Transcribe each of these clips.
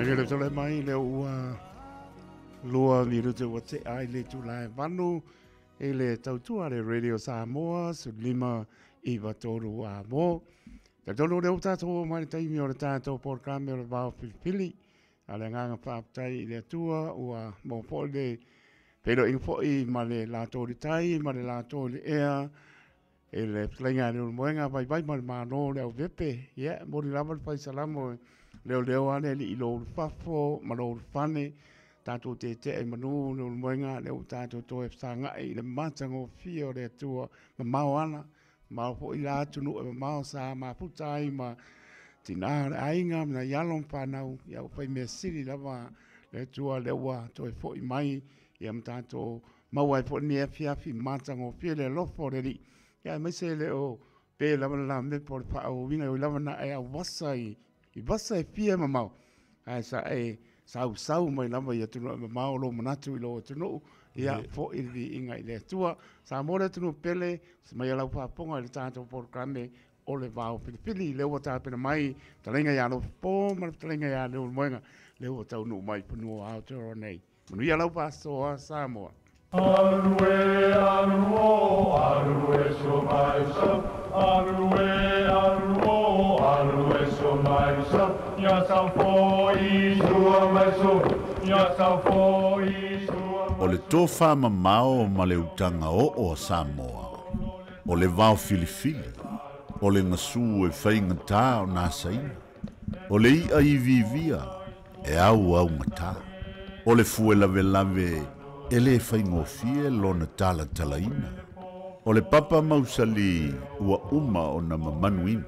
Ai le tole mai le ua lua minute ua te ai le tula e vanu e le tautua le Radio Samoa su lima iwa tolu a mo. Te tolu le utatou mai le taimi o le tātou polokalame o le vao filifili. A le agaga faafetai i le Atua ua maua foi le feiloaiga foi ma le latou i le tai ma le latou i le ea e le fetalaiga a Leulumoega vaivai ma le Malo le auvepe. Ia, e momoli lava le faisalamo e leoleo lava le alii i lou ulufafo ma lou ulufane. Tatou tetea i manu Leulumoega, lea ua tatou toe fesagai i le matagofie o le Atua mamao ala, mamao foi la atunuu e mamao sa mafuta ai ma tina o le aiga ma nai alo ma fanau. Ia ua fai mea sili lava le Atua lea ua toe foi mai ia ma tatou maua ai foi lenei afiafi matagofie le alofa o le Alii. Ia aemaise le o pe lava le lamepo o le faaauauina oi lava na e auvasa i vasa e fia mamao, ae sa e sausau mai lava i atunuu e mamao lou manatu i lou atunuu, ia foi le viiga i le Atua. Samoa le atunuu pele, se mai lau faafofoga i le tatou polokalame o le vao filifili, lea ua tapena mai fetalaiga ia Alofapo ma le fetalaiga ia Leulumoega, lea ua taunuu mai i fanua o Aotearoa nei. Manuia lau faasoa Samoa. Alu e, alu o, alu e so mai so. Alu e, alu o, alu e so mai so. Ia sau foi sua mai so. Ia sau foi sua. O le tofa mamao ma le utaga oo a Samoa, o le vao filifili, o le gasu e faigata ona asaina, o le i'a iviivia e auaugatā, o le fue lavelave e lē faigofie lona talatalaina, o le papa mausali ua uma ona mamanuina.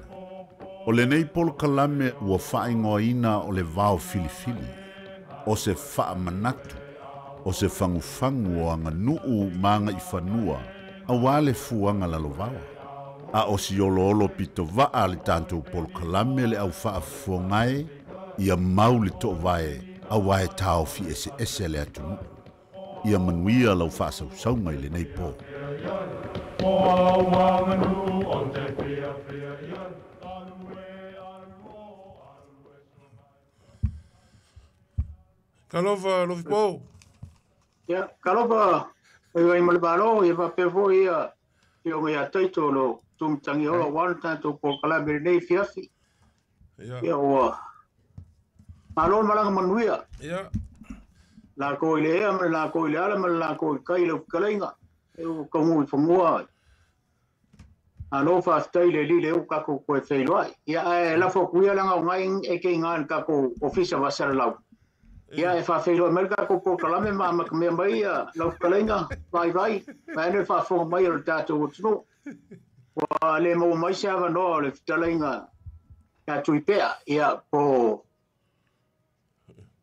O lenei polokalame ua faaigoaina o le vao filifili, o se faamanatu, o se fagufagu o aganuu ma agaifanua auā le fuaga lalovaoa. A o si oloolo pitovaa le tatou polokalame le au faafofogae ia mau le toovae auā e taofi eseese le atunuu. Ia manuia lau faasausauga i lenei po. O au aganu o te pia pia ia. Alu e, alu o, alu e so mai. Talofa Lofipo. Ia, talofa vai ma le Malo, ia faapea foi ia afioga ia Taito o lo tumatagiola aua le tatou polokalame i lenei afiafi. Ia ua malo le malaga manuia. Lakou i le ea ma le lakou i le ala ma le lakou i kai i lau fetalaiga. E ua taunuu i fanua. Malo faafetai i le Alii lea ua tatou toe feiloai. Ia ae lafo atu ia leaga o lena e te i ina i le tatou Ofisa Faasalalau. Ia e faafeiloai mai le tatou polokalame ma amatamea mai ia lau fetalaiga vaivai, vaeane le faafofoga mai o le tatou atunuu. Ua le maua mai se avanoa o le fetalaiga ia Tuipea, ia po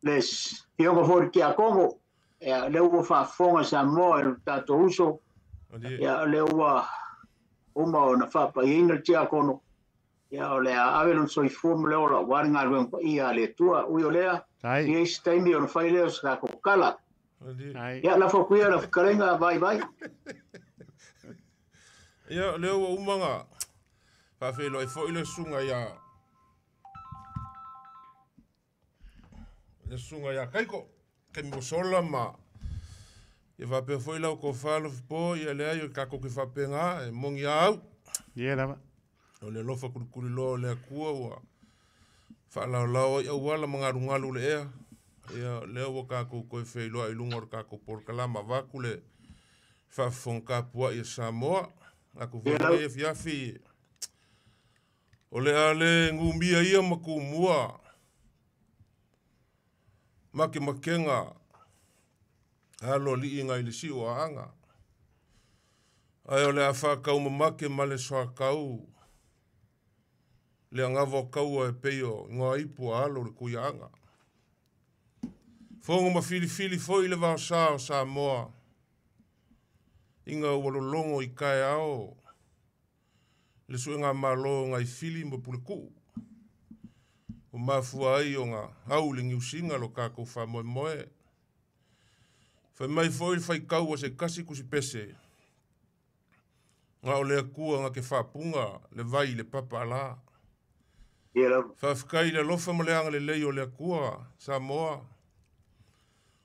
le afioga foi i le Tiakono, ia lea ua faafofoga Samoa i le tatou uso, ia lea ua uma ona faapaiaina le Tiakono, ia o le a ave lona soifua ma le ola aua le galuega paia a le Atua. Ui o lea, i ai se taimi ona fai lea o se tatou tala. Ia lafo atu ia lau fetalaiga vaivai. Ia, lea ua uma ona faafeiloai foi le susuga ia le susuga ia Kaiko, taimi ua sola ma ia faapea foi lau tofa Lofipo, ia leai o tatou te faapena e moni a au. Ia lava. O le alofa kulikuliloa o le Atua ua faalaolao ai auala ma galugalu le ea. Ia lea ua tatou toe feiloai i luga o le tatou polokalama avatu le faafofoga tapuai a Samoa. Atu foi lenei afiafi o le a le numia ia ma tumua makemakega alo alii nai le siu o aanga. Ae o le a faataumamake ma le soatau le agava o taua e pei o igoa ipu a alo le Tuiaaga. Fono ma filifili foi le vaosa o Samoa, ina ua lologo i taeao le suega malo nai fili ma puletuu. Ua mafua ai ona au le niusiga lo tatou faamoemoe. Fai mai foi le faitau a se tasi tusipese, na o le Atua na te faapuga le vai i le papa ala. Ia lava. Faafetai i le alofa ma le agalelei o le Atua, Samoa,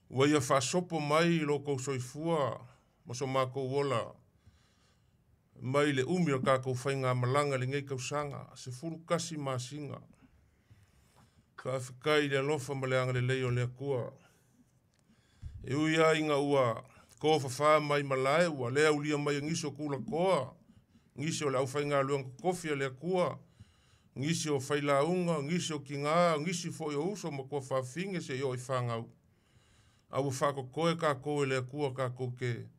ua ia faasopo mai i lo outou soifua ma so matou ola mai le umi o le tatou faigamalaga i lenei tausaga, 11 masina. Faafetai i le alofa ma le agalelei o le Atua. E ui lava ina ua tofafa mai malae, ua le aulia mai e nisi o tulatoa, nisi o le aufaigaluega totofi a le Atua, nisi o failauga, nisi o tina, nisi foi o uso ma tuafafine seia oo i fanau. A ua faatotoe tatou e le Atua tatou te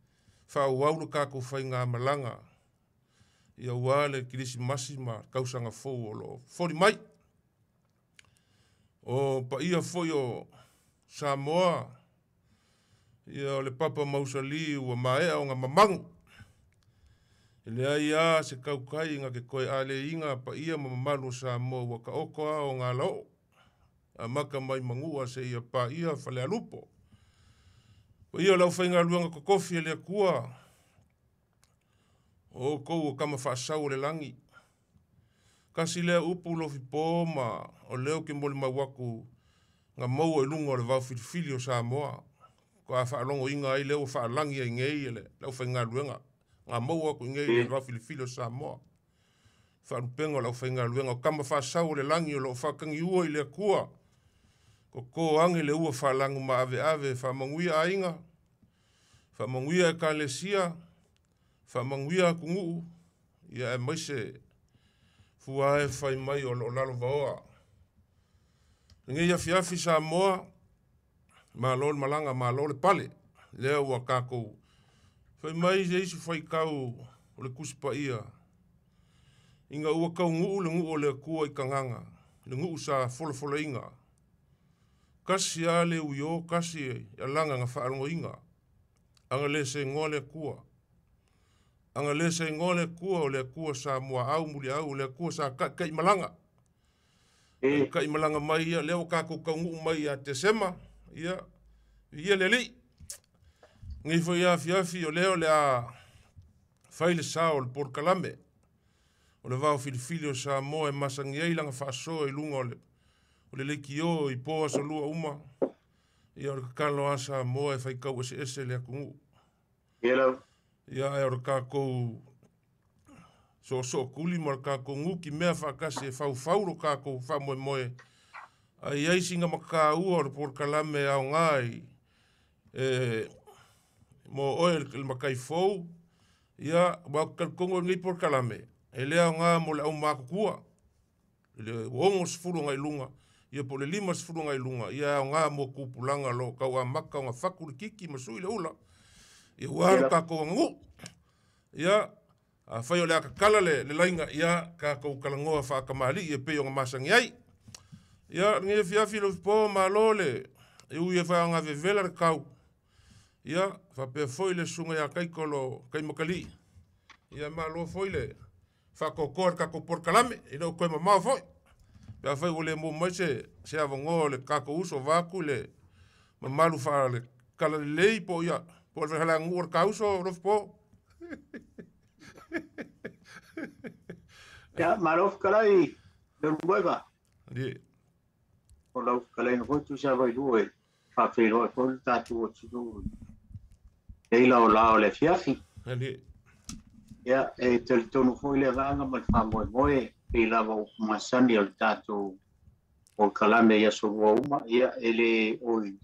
faaauau le tatou faigamalaga, ia aua le Kerisimasi ma le tausaga fou o lo o foli mai. O paia foi o Samoa, ia o le papa mausali ua maea ona mamagu. E leai lava se tautai na te toe aleiga paia ma mamalu o Samoa ua taoto lava ona alaoo, amata mai Manua seia paia Falealupo. Paia o le aufaigaluega totofi a le Atua, o outou o tama faasau o le lagi. Tasi lea upu lofipo ma o lea ou te molimau atu na maua i luga o le vaofilifili o Samoa. Faatoa faalogoina ai lea ua faalagi ai nei le aufaigaluega. Na maua atu i nei i le vaofilifili o Samoa. Faalupega o le aufaigaluega o tama faasau o le lagi o lo o faatagiua i le Atua. Toto age le ua faalagu maaveave, faamanuia aiga, faamanuia ekalesia, faamanuia atunuu, ia aemaise fua e fai mai o lo o lalo vaoa. Lenei afiafi Samoa, malo le malaga, malo le pale. Lea ua tatou fai mai se isi faitau o le Tusi Paia, ina ua taunuu le nuu o le Atua i Kanaana, le nuu sa folafolaina. Tasi lava le uio, tasi alaga na faalogoina. Aga le seigoa le Atua. Aga le seigoa le Atua, o le Atua sa muaau muliau, o le Atua sa taitaimalaga. Taitaimalaga mai ia, lea ua tatou taunuu mai ia Tesema, ia, ia le Alii. Nei foi afiafi o lea o le a fai le sao o le polokalame o le vaofilifili o Samoa e masani ai lana faasoa i luga o le leitio i po aso lua uma. Ia o le tatalo a Samoa e faitau eseese le atunuu. Ia ae o le tatou soosootuli ma le tatou nuti mea faatasi e faufau lo tatou faamoemoe. Ai ai sina mataua o le polokalame aoga i mo oe le matai fou, ia ua talitonu o lenei polokalame e le aoga mo le aumatutua, le 60 agai i luga, ia po o le 50 agai i luga, ia aoga mo tupulaga o lo o tau amata ona fatu le kiki ma sui le ula, ia ua lo tatou aganuu. Ia, afai o le a tatala le laiga, ia tatou talanoa faatamalii e pei ona masani ai. Ia, lenei afiafi lofipo, malo le e ui e whaanga vevela le kau. Ia, faapea foi le susuga ia Kaiko lo Kaimakalii. Ia, malo foi le whakokoa le tatou polokalame, e le o koe mamao foi. Pe afai ua le maua mai se avanoa o le tatou uso vaeatu le mamalu faale talalelei po ia, po o le faleaganuu o le kauso lofipo. Ia, malo fetalai Leulumoega. Ali. O lau fetalaiga foi tusa vailua e faafeiloai foi le tatou atunuu nei laolao o le afiafi. Ali. Ia, e talitonu foi le agaga ma le faamoemoe pei lava upu masani o le tatou polokalame i aso lua uma. Ia, e le oi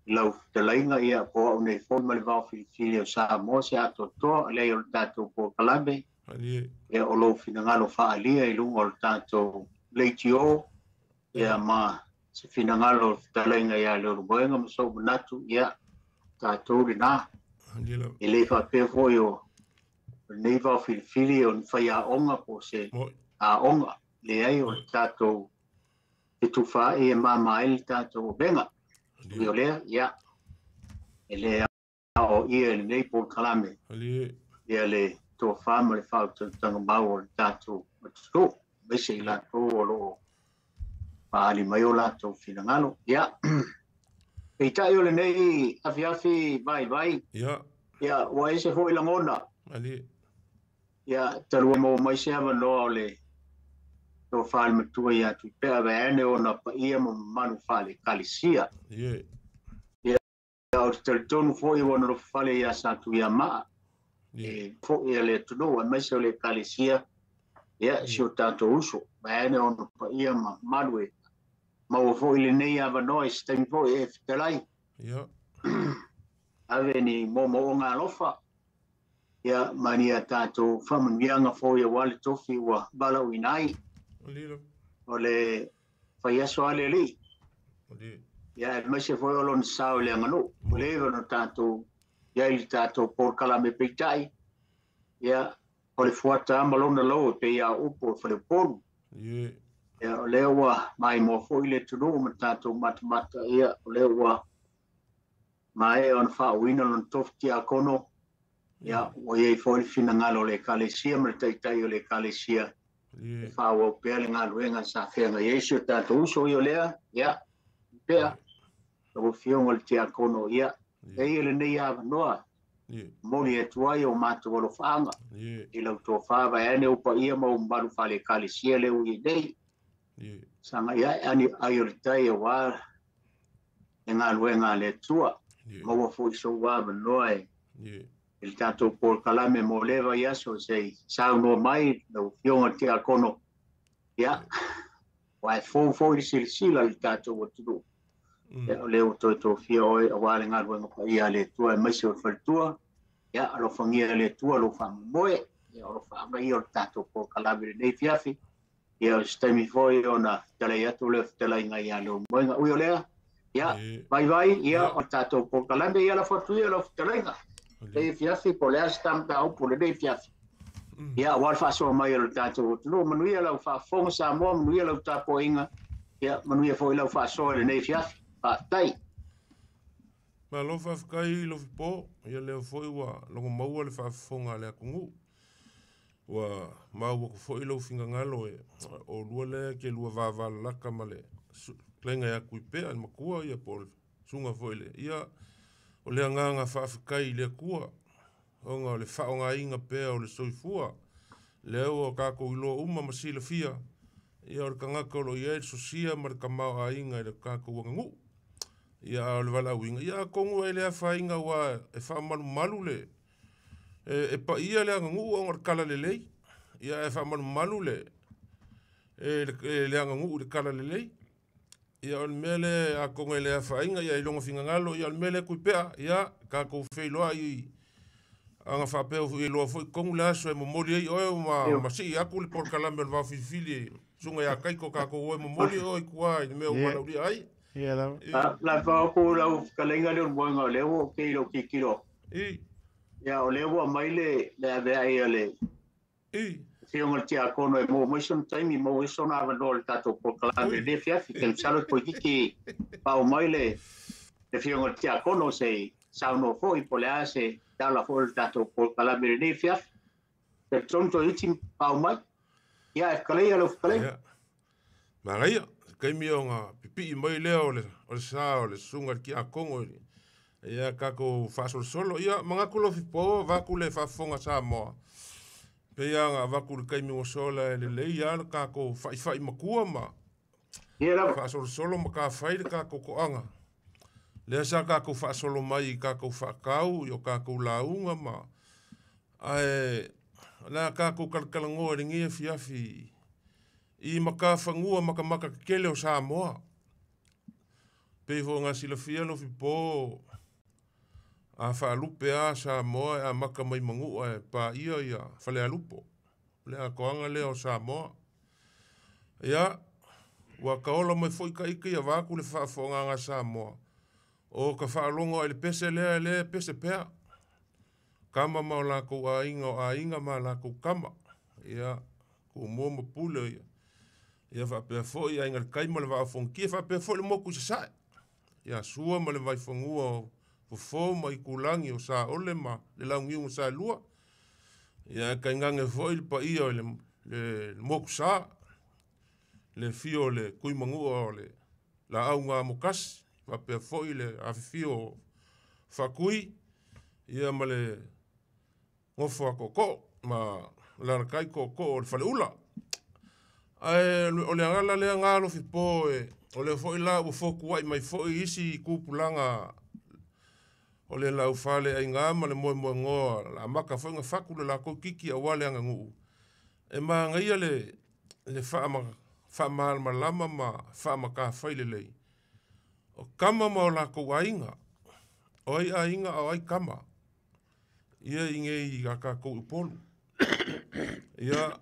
lau fetalaiga, ia, po au nei foi ma le vaofilifili o Samoa se atoatoa leai o le tatou polokalame. Ali. Ia, o lou finagalo faaalia i luga o le tatou leitio, ia, ma se finagalo o fetalaiga ia Leulumoega ma sou manatu, ia, tatou lena. Ali lava. E le faapea foi o lenei vaofilifili o ni faiaoga po o se aoga, leai o le tatou fetufaai e mama ai le tatou avega. Ali. O lea, ia, e le aoaia i lenei polokalame. Ali. Ia le tofa ma le faautautaga mau o le tatou atunuu, aemaise i latou o lo o faaali mai o latou finagalo. Ia, peitai o lenei afiafi vaivai. Ia. Ia, ua ese foi lagona. Ali. Ia, talu ai maua mai se avanoa o le Tofa le matua ia Tuipea vaeane ona paia ma mamalu faale-Ekalesia. Ia, o te talitonu foi ua nonofale ia Satuiamaa e foi a le atunuu aemaise o le Ekalesia, ia, si o tatou uso, vaeane ona paia ma mamalu e maua foi lenei avanoa i se taimi foi e fetalai. Ave ni moomooga alofa, ia, ma ni a tatou faamanuiaga foi aua le tofi ua valaauina ai. O le faiaso a le alii. Ia, aemaise foi o lona sao i le aganuu. Ua leva ona tatou i ai i le tatou polokalame peitai, ia, o le fuata lava ma lona lou e pei lava o upu o le faleupolu. Ia, o lea ua maimoa foi le atunuu ma tatou matamata, ia, o lea ua maea ona faauuina lona tofi tiakono, ia, ua i ai foi le finagalo o le Ekalesia ma le Taitai o le Ekalesia e faaauau pea le galuega sa feagai ai si o tatou uso. Ia o lea, ia, pea, lau Afioga i le Tiakono, ia, e ia lenei avanoa, momoli atu ai o matou alofaaga i lau tofa vaeane ou paia ma ou mamalu faale-Ekalesia lea ua i ai nei. Sagai ae ani ai o le tai aua le galuega a le Atua. Maua foi sou avanoa e i le tatou polokalame mo lea vaiaso se i saunoa mai lau Afioga i le Tiakono. Ia, ua e fou foi le silasila i le tatou atunuu. Ia, o lea ua toe tofia oe aua le galuega paia a le Atua aemaise o le faletua. Ia, alofagia e le Atua lou faamoemoe. Ia, o lo faavaia o le tatou polokalame i lenei afiafi. Ia, o se taimi foi ona fetalai atu lea o fetalaiga ia Leulumoega. Ui o lea, ia, vaivai, ia, o le tatou polokalame, ia lafo atu ia lau fetalaiga. Lenei afiafi, po o le a se ta mataupu o lenei afiafi. Ia, aua le faasoa mai o le tatou atunuu. Manuia lau faafofoga Samoa, manuia lau tapuaiga, ia, manuia foi lau faasoa i lenei afiafi. Faafetai. Malo faafetai Lofipo, ia lea foi ua logo maua le faafofoga a le atunuu. Ua maua atu foi lou finagalo e oulua lea e te lua vavalalata ma le fetalaiga ia Tuipea le matua ia po o le susuga foi i le ia o le agaga faafetai i le Atua ona o le faaaogaina pea o le soifua lea ua tatou iloa uma ma silafia ia o le tagata o lo o i ai le sosia ma le tamaoaiga i le tatou aganuu. Ia a o le valaauina ia atonu e le afaina aua e faamalumalu le e paia le aganuu ona o le talalelei, ia ae faamalumalu le aganuu i le talalelei. Ia o le mea lea atonu e le afaina ia i lona finagalo, ia o le mea lea Tuipea, ia tatou feiloai i aga faapea ua iloa foi tonu le aso e momoli ai oe ma sii atu le polokalame o le vaofilifili e susuga ia Taito tatou o e momoli oe i tua i le mea ua valaaulia ai. Ia lava. La faaopo lau fetalaiga Leulumoega, o lea ua ou kei i lou tilotilo. Ia, o lea ua aumai le aveai a le Afioga i le Tiakono e maua mai sona taimi, maua ai sona avanoa i le tatou polokalame i lenei afiafi. Masalo toeitiiti faaoo mai le Afioga i le Tiakono se i saunoa foi po o le a se tala foi o le tatou polokalame i lenei afiafi. Talitonu toeitiiti faaoo mai. Ia, e fetalai lau fetalaiga. Manaia, se taimi ona pipii mai lea o le sa o le susuga i le Tiakono i ia tatou faasolosolo. Ia, manatu Lofipo, avatu le faafofoga Samoa, pei lava ona avatu i le taimi ua sola e lelei lava le tatou faifai matua ma faasolosolo ma tafai le tatou toaga. Lea sa tatou faasolo mai i tatou faatau, i o tatou lauga ma... Ae o le a tatou talatalanoa i lenei afiafi i matafanua matamata tetele o Samoa. Pei foi ona silafia Lofipo, a faalupe lava Samoa e amata mai Manua e paia ia Falealupo, o le atoaga lea o Samoa. Ia, ua taola mai foi taita ia vaeatu le faafofogaaga a Samoa, o ka faalogo i le pese lea, lea e pese pea. Tama ma o latou aiga, o aiga ma latou tama. Ia, Tumua ma Pule, ia. Ia faapea foi Aiga i le Tai ma le Vaa o Fonoti, faapea foi le motu i Sasae. Ia Sua ma le Vaifanua o Fofo ma Itulagi o Saole ma le Launiu na Saelua. Ia ae tainane foi le paia o le motu sa, le afio o le Tuimanua o le Laau na Amotasi, faapea foi le afifio o Faatui, ia ma le nofo a tootoo ma alalatai tootoo o le Faleula. Ae o le ala lea ga alofi po e o le fo'i la ua fokua'i mai fo'i isi tupulaga o le laufale aigā ma le moemoegoa la amata fo'i gafaku le lakou kiki auā le aganuu e magaia le faamalamalama ma faamatafai lelei o kama ma o lakou aiga o ai aiga a o ai kama ia igei a tatou Upolu ia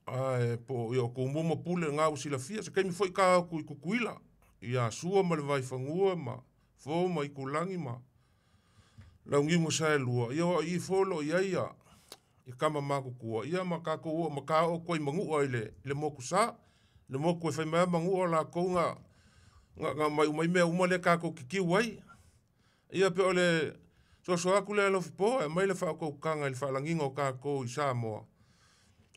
ae po o ia o tumua ma pule gā ua silafia se taimi fo'i ta atu i Tutuila ia Sua ma le Vaifanua ma Fo ma Itulagi ma Launiu na Saelua ia o i fo lo i ai ia i kama matutua ia ma tatou oo ma ta oo atu ai Manua i le motu sa le motu e fai mai Manua lakou na mai umai mea uma lea tatou kikiu ai ia pe o le soasoa atu lea alofi po e mai le faautautaga i le faalagiga o tatou i Samoa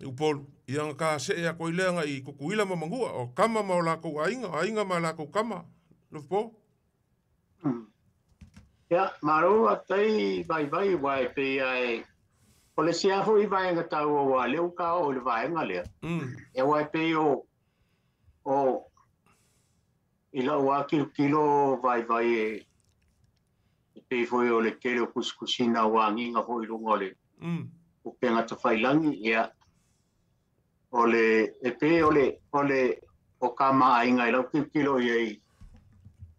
i Upolu ia na ta see atu ai lea i Tutuila ma Manua o kama ma o lakou aiga aiga ma lakou kama alofi po. Ia, malo atai vai vai wai pe ai o le sia foi vaega taua ua leu ka o le vaega lea. E wai pe o i lau a kilo vai vai e pe foi o le tele o kuskusina o agiga foi i luga o le upega tafailangi ia o le e pe o le o ka maaiga i lau kilokilo i ai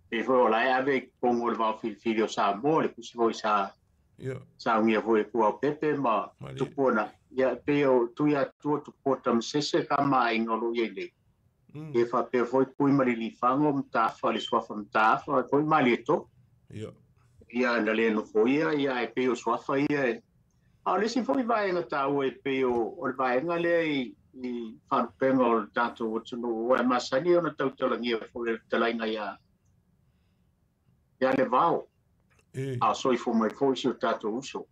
pe foi o lae ave i totonu o le vaofilifili o Samoa le kusi foi sa saugia foi e Kuaopepe ma tupua ia pe o tui atua tupua tamasese ka maaiga o loo iai nei. Ia faapea foi Pui ma Lilifago Matafa le suafa Matafa foi Malieto. Ia na le nofoia ia e pei o suafa ia e. A o le isi foi vaega taua e pei o le vaega lea i faalupega o le tatou atunuu ua e masani ona tautalagia foi le fetalaiga ia le vao. A soifua mai foi si o tatou uso.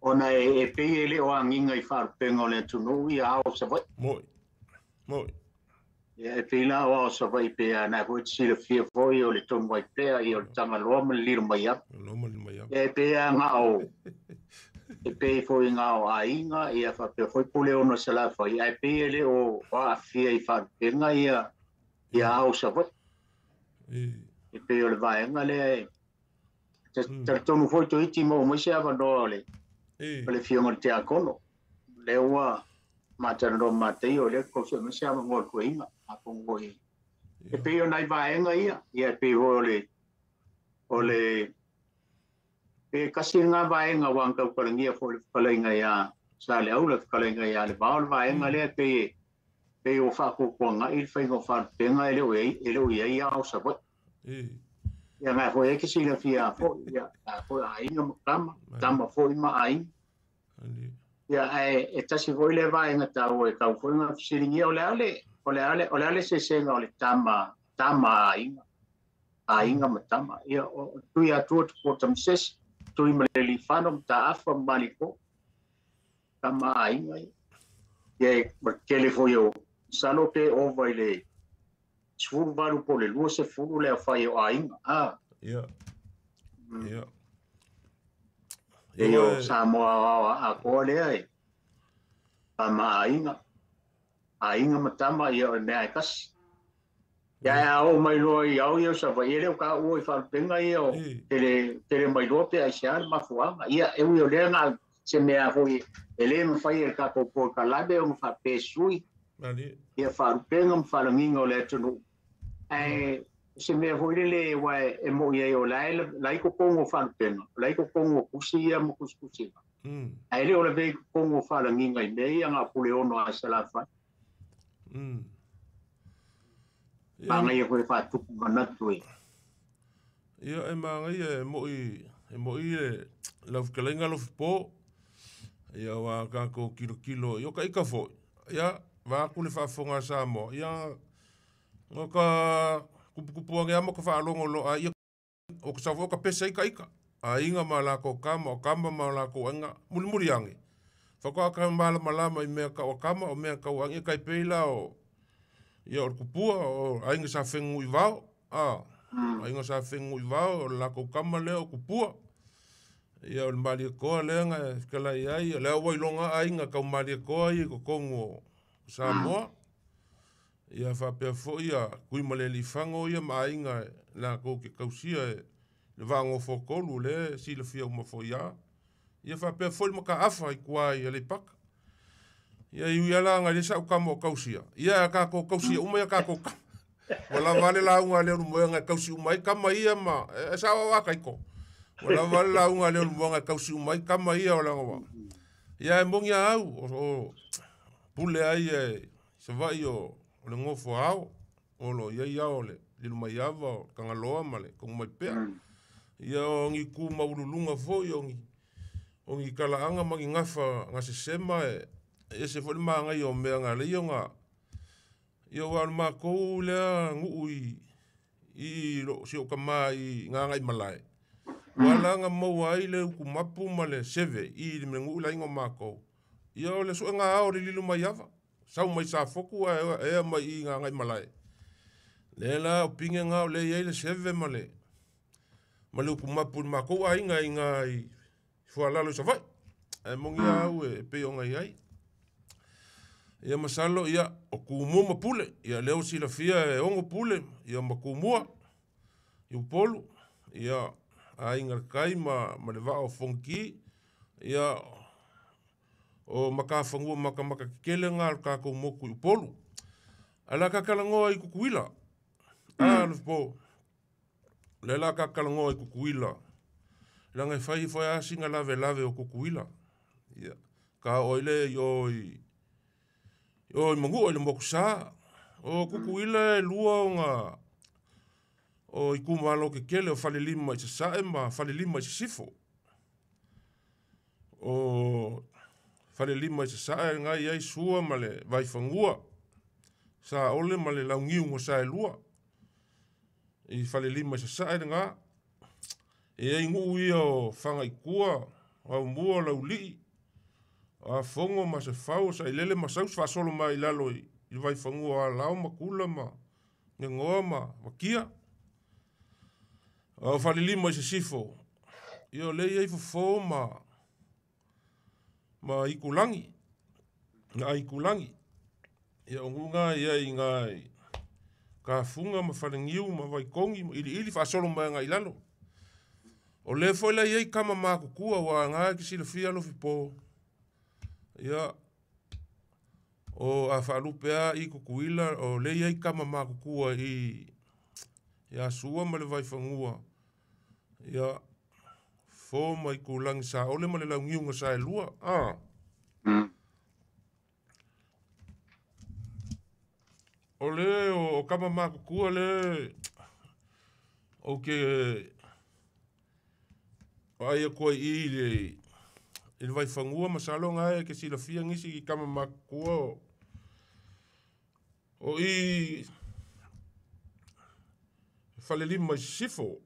Ona e pei e le o agiga i faalupega o le atunuu ia ao Savaii. Moi. Moi. Ia e pei la o ao Savaii pe a na foi te silafia foi o le tonu ai pea ia o le Tagaloa ma le lilo mai apa. Lo ma le mai apa. E pei a ngā o e pei foi ngā o aiga ia faapea foi pule ono Salafai ae pei e le o aafia i faalupega ia ao Savaii. E pei o le vaega lea e talitonu foi toeitiiti maua mai se avanoa o le o le afioga i le tiakono. Lea ua matalanoa matai o lea kou mai se avanoa o le toeaina. Atonu foi e pei o nai vaega ia, ia e pei foi o le e kasi ngā vaega ua tautalagia foi le fetalaiga ia Saleaula le fetalaiga ia le Vao le vaega lea pei o faatuatuagai le faiga o faalupega e le o i ai ao Savaii. Ia ngai foi e ke silafia foi ia a foi aiga ma tama, tama foi ma aiga. Ia ae e tasi foi le vaega taua e tau foi nga fesiligia o le ale o le ale o le ale sesega o le tama tama aiga aiga ma tama ia o tui atua tupua tamasese tui ma le lifano ma taafa ma maliko tama aiga ia ia e ma tele foi o salo pe ova i le 18 po o le 20 le aofai o aiga a. E o Samoa ao atoa lea e tama aiga aiga ma tama ia o le mea e kasi. Ia e ao mai loa i au ia o Savaii e le o taua i faalupega ia o tele tele mai loa pe aisea le mafuaaga. Ia e ui o lea na se mea foi e le mafai e le tatou polokalame ona faapea sui ia faalupega ma faalagiga o le atunuu. Ae se mea foi lele ua e moi ai o la e la i totonu o faalupega, o la i totonu o tusi ia ma tusitusiga. Ae le o lavea i totonu o faalagiga i mea ia na pule ono a Salafai. Magaia foi e faatupu manatu e. Ia e magaia e moi le lau fetalaiga alofi po ia ua tatou kilokilo ia o ka ika foi ia vaeatu le faafofoga a Samoa ia no ka kupukupu age ama ka faalogo loa a ia o ka sau foi o ka pese ai ka ika aiga ma lakou kama o kama ma lakou aiga mulimuli age faatoa ka malamalama i mea tau a kama o mea tau aiga tai pei la o ia o le kupua o aiga sa fenunuivao a aiga sa fenunuivao o le lakou kama lea o kupua ia o le Malietoa lea na fetalai ai o lea ua iloga aiga tau Malietoa ia i totonu o Samoa. Ia faapea foi ia Tuimalealiifano ia ma aiga latou te tausia le vaagofotolu le silafia uma foi a. Ia faapea foi le mataafa i tua i Aleipata. Ia iu ala nga le sa ukama o tausia. Ia tatou tausia uma ia tatou kama. Ua lava le lauga le ulumoega e tausi uma ai kama ia ma e sa o a kaiko. Ua lava le lauga le ulumoega e tausi uma ai kama ia o laga wa. Ia e mongi au o pule ai e savai o le ngofo ao o lo ia ia o le Lilomaiava o Kangaloa ma le Togomaipea. Ia o ngi ku maululunga foi o ngi kalaanga ma ngi gafa gasesema e ese foi le magai o mea ga leia ga ia ua o le makou lea guu i lo si o kama i Gagaimalae. Ua laga maua ai le utumapu ma le seve i le nuu la ingo makou. Ia o le suega ao le Lilomaiava. Sau mai sa foku e mai i Gagaimalae. Le la o pinge ngā o le iai le seve ma le utumapu i makou aiga i ngā i fualalo i Savai. E mongi au e pei o ngai ai. Ia masalo ia o kumua ma pule. Ia leo silafia e ongo pule. Ia ma kumua. I Upolu. Ia aiga le kai ma le vaa o Fonki. Ia o makafangua makamaka kekele ngā o kākou moku i Upolu. Ala kakalangoa i Kukuila. A po. Le la kakalangoa i Kukuila. Langa e fai foi asinga lave lave o Kukuila. Ia ka oile i oi o mangu o le mokusa o Kukuila e lua o ngā o i kumalo ke kele o Falelima i Sasae ma Falelima i Sisifo. O Falelima i Sasae ngai ai sua ma le vaifangua. Sa ole ma le laungiu ngo sa e lua. I Falelima i Sasae ngā. E ai nguu ia o Whangaikua, au mua laulii. A fongo ma se fau, sa ilele ma saus faasolo mai lalo i vaifangua a lao ma kula ma ngengoa ma wakia. O Falelima i Sisifo. Ia o lei ai fofo ma ikulangi. Nga ikulangi. Ia o ngunga ia i ngā ka funga ma whalengiu ma waikongi ma ili ili faasolo mai ngā ilalo. O le foi la iai kama makukua wa ngā ki silafia alofi po. Ia o a whaalupea i Kukuila o le iai kama makukua i ia sua ma le vaifangua. Ia fo mai kulangi sa ole ma le laungiunga sa e lua. Ah. O le o kama makukua le o ke o aia koe i le i le vaifangua ma salonga e ke silafia ngisi i kama makukua o i Falelima i Sisifo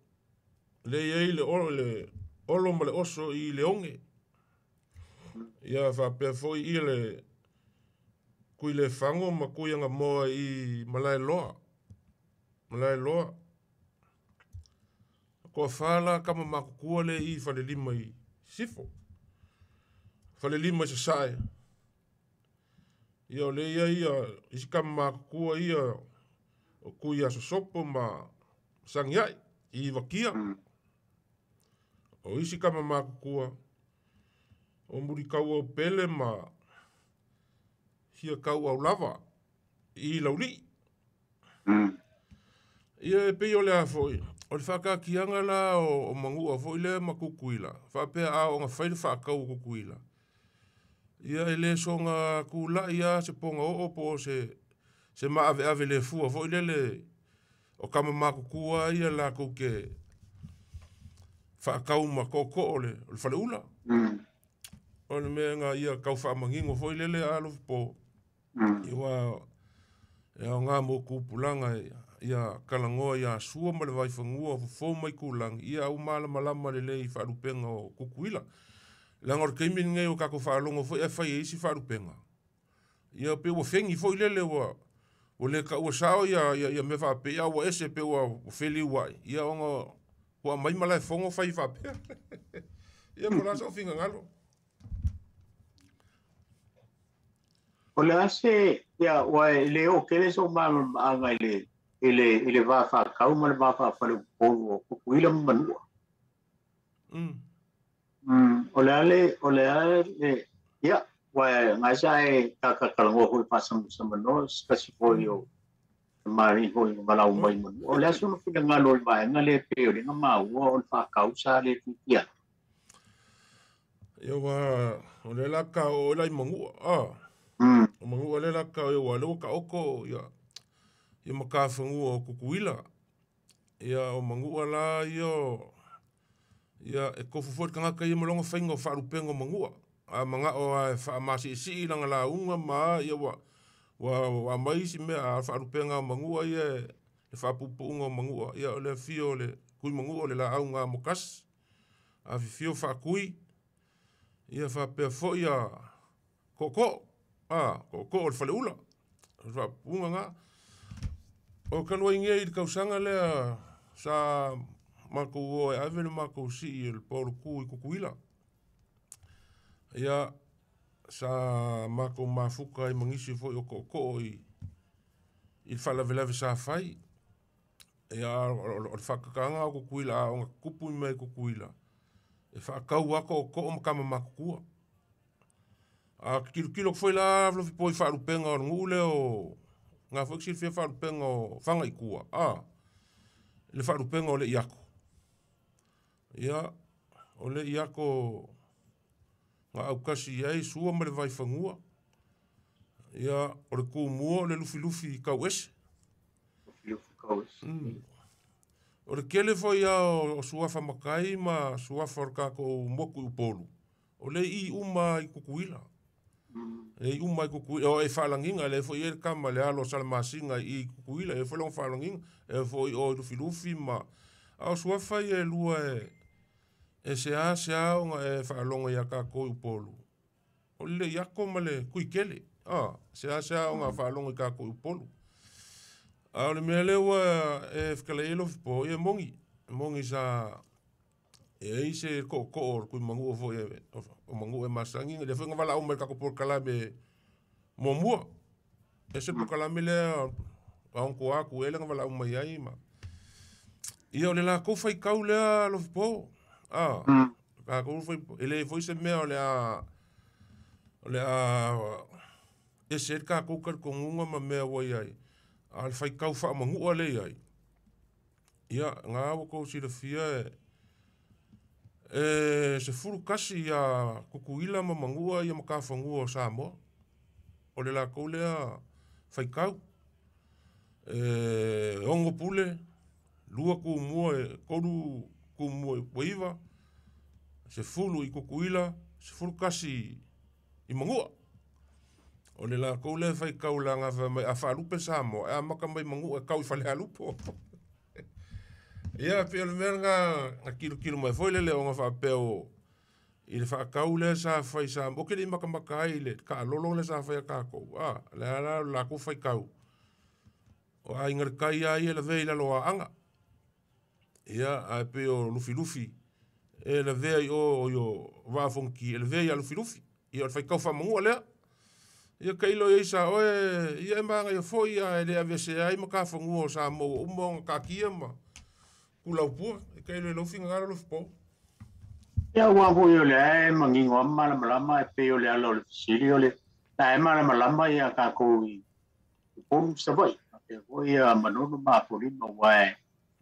le iai le olo le olo ma le oso i le onge. Ia faapea foi i le kui le fango ma kui anga moa i Malaeloa. Malaeloa. Ko whala kama makukua le i Falelima i Sisifo. Falelima i Sasae. Ia o le ia ia isi kama makukua ia o kui a sosopo ma sangiai i wakia. O isi kama makukua o murikau au pele ma hia kau au lava i lauli. Ia e pei o le a foi. O le whakakianga la o mangua foi le ma Kukuila. Whapea a o ngā whai le whakau o Kukuila. Ia e le songa kula ia se ponga o po se maave ave le fua foi le le o kama makukua ia la kuke whakau ma koko o le whaleula. O le mea ngā ia kau whaamangingo foi le le alofi po. Ia e o ngā mō kupulanga ia kalangoa ia sua ma le vaifangua fofo mai kulangi ia au malamalama le lei whaalupenga o Kukuila. Langa o le keimi ngai o kako whaalongo foi e whai e isi whaalupenga. Ia pe ua whengi foi lele ua le ka ua sao ia me whaape ia ua ese pe ua wheli ua ia onga ua mai malae fongo whai whaapea. Ia ko lasa o finga ngalo. O le ase Ia, ua e le o kele so malamalamaaga i le va faakau ma le va faafaleupolu o Tutuila ma Manua. O le ale o le ale ia ua ngai sa e kakakalanoa foi faasamanoa se tasi foi o mari foi ma lau mai Manua. O le aso na finagalo o le vaega lea pei o le maua o le faakau sa le tuitia. Ia ua o le la ka o la i Manua. Ah. O Manua le la ka o ua le ka oko ia ia makafanua o Tutuila. Ia o Manua la ia ia e kofu foi le tagata ia ma lona faiga o faalupeina o Manua. A manao a e faamasiisii lana lauga ma ia ua aumai isi mea a faalupega o Manua ia le faapuupuuga o Manua. Ia o le afio o le Tui Manua o le laau gamokasi. Afifio Faatui. Ia faapea foi ia Tootoo. Ah, Tootoo o le Faleula. O le faapuupuuga na. O talu ai nei i le tausaga lea sa matou o e ave le matou sii o le paolotu i Tutuila. Ia sa matou mafuta ai ma nisi foi o tootoo i le faalavelave sa fai. Ia o le faakataga o Tutuila a ona tupu mai Tutuila e faatau a tootoo ma tama matutua. A kilokilo foi la Alofipo i faalupega o le nuu lea o ngā foi silafia faalupega o Fagaitua, a le faalupega o le iako. Ia o le iako na aukasi ai sua ma le vaifanua. Ia o le tumua o le lufilufi kau ese. O le kele foi ia o suafa makai ma suafa o le tatou motu i Upolu. O le i uma i Tutuila. E i uma i Tutuila. O e faalagiga le foi e le kama le alo o Salamasina i Tutuila. E foi longa faalagiga. E foi o Lufilufi ma... A o suafa ia e lua e se a se a ona e faalogo ia tatou i Upolu. O le iako ma le kuikele. Ah, se a se a ona faalogo i tatou i Upolu. A o le mea lea ua e fetalai ai Alofipo, ia moni. Moni sa e ai se tootoo o le Tui Manua foi o Manua e masani. Lea foi na valaau mai le tatou polokalame muamua. E se polokalame lea aontoa atu e le na valaau mai ai ma. Ia o le latou faitau lea Alofipo. Ah, tatou foi e le foi se mea o le a ese ai le tatou talitonuga ma mea ua i ai. A o le faitau faamanua lea i ai. Ia, ngā ua tou silafia e 11 ia Tutuila ma Manua ia makafanua o Samoa. O le latou lea faitau. E 6 pule, 2 tumua, e 3 tumua ua 9, 10 i Tutuila, 11 i Manua. O le latou lea faitau laga fai mai a faalupe Samoa, e amata mai Manua e tau i Falealupo. Ia, pei o le mea lena na kilokilo mai foi lele ona faapea o i le faatau lea sa fai sa o ke le makamaka ai le kaalolo lea sa fai a tatou. Ah, le ala o le latou faitau. O aiga le kai a ia lavea i lalo o aaga. Ia, ae pei o Lufilufi e lavea i o i o Vaafoniki e lavea ia Lufilufi. Ia o le faitau faamanua lea. Ia kailo i sa oe ia e magaia foi a e le avese ai makafanua o Samoa ua uma ona taatia ma kulaupua. E kailo i lau finagalo Alofipo. Ia ua foi o le e mangingo a malamalama e pei o le ala o le fesili o le la e malamalama ia tatou i Upolu Savaii. Faapea foi ia Manono ma Apolima ua e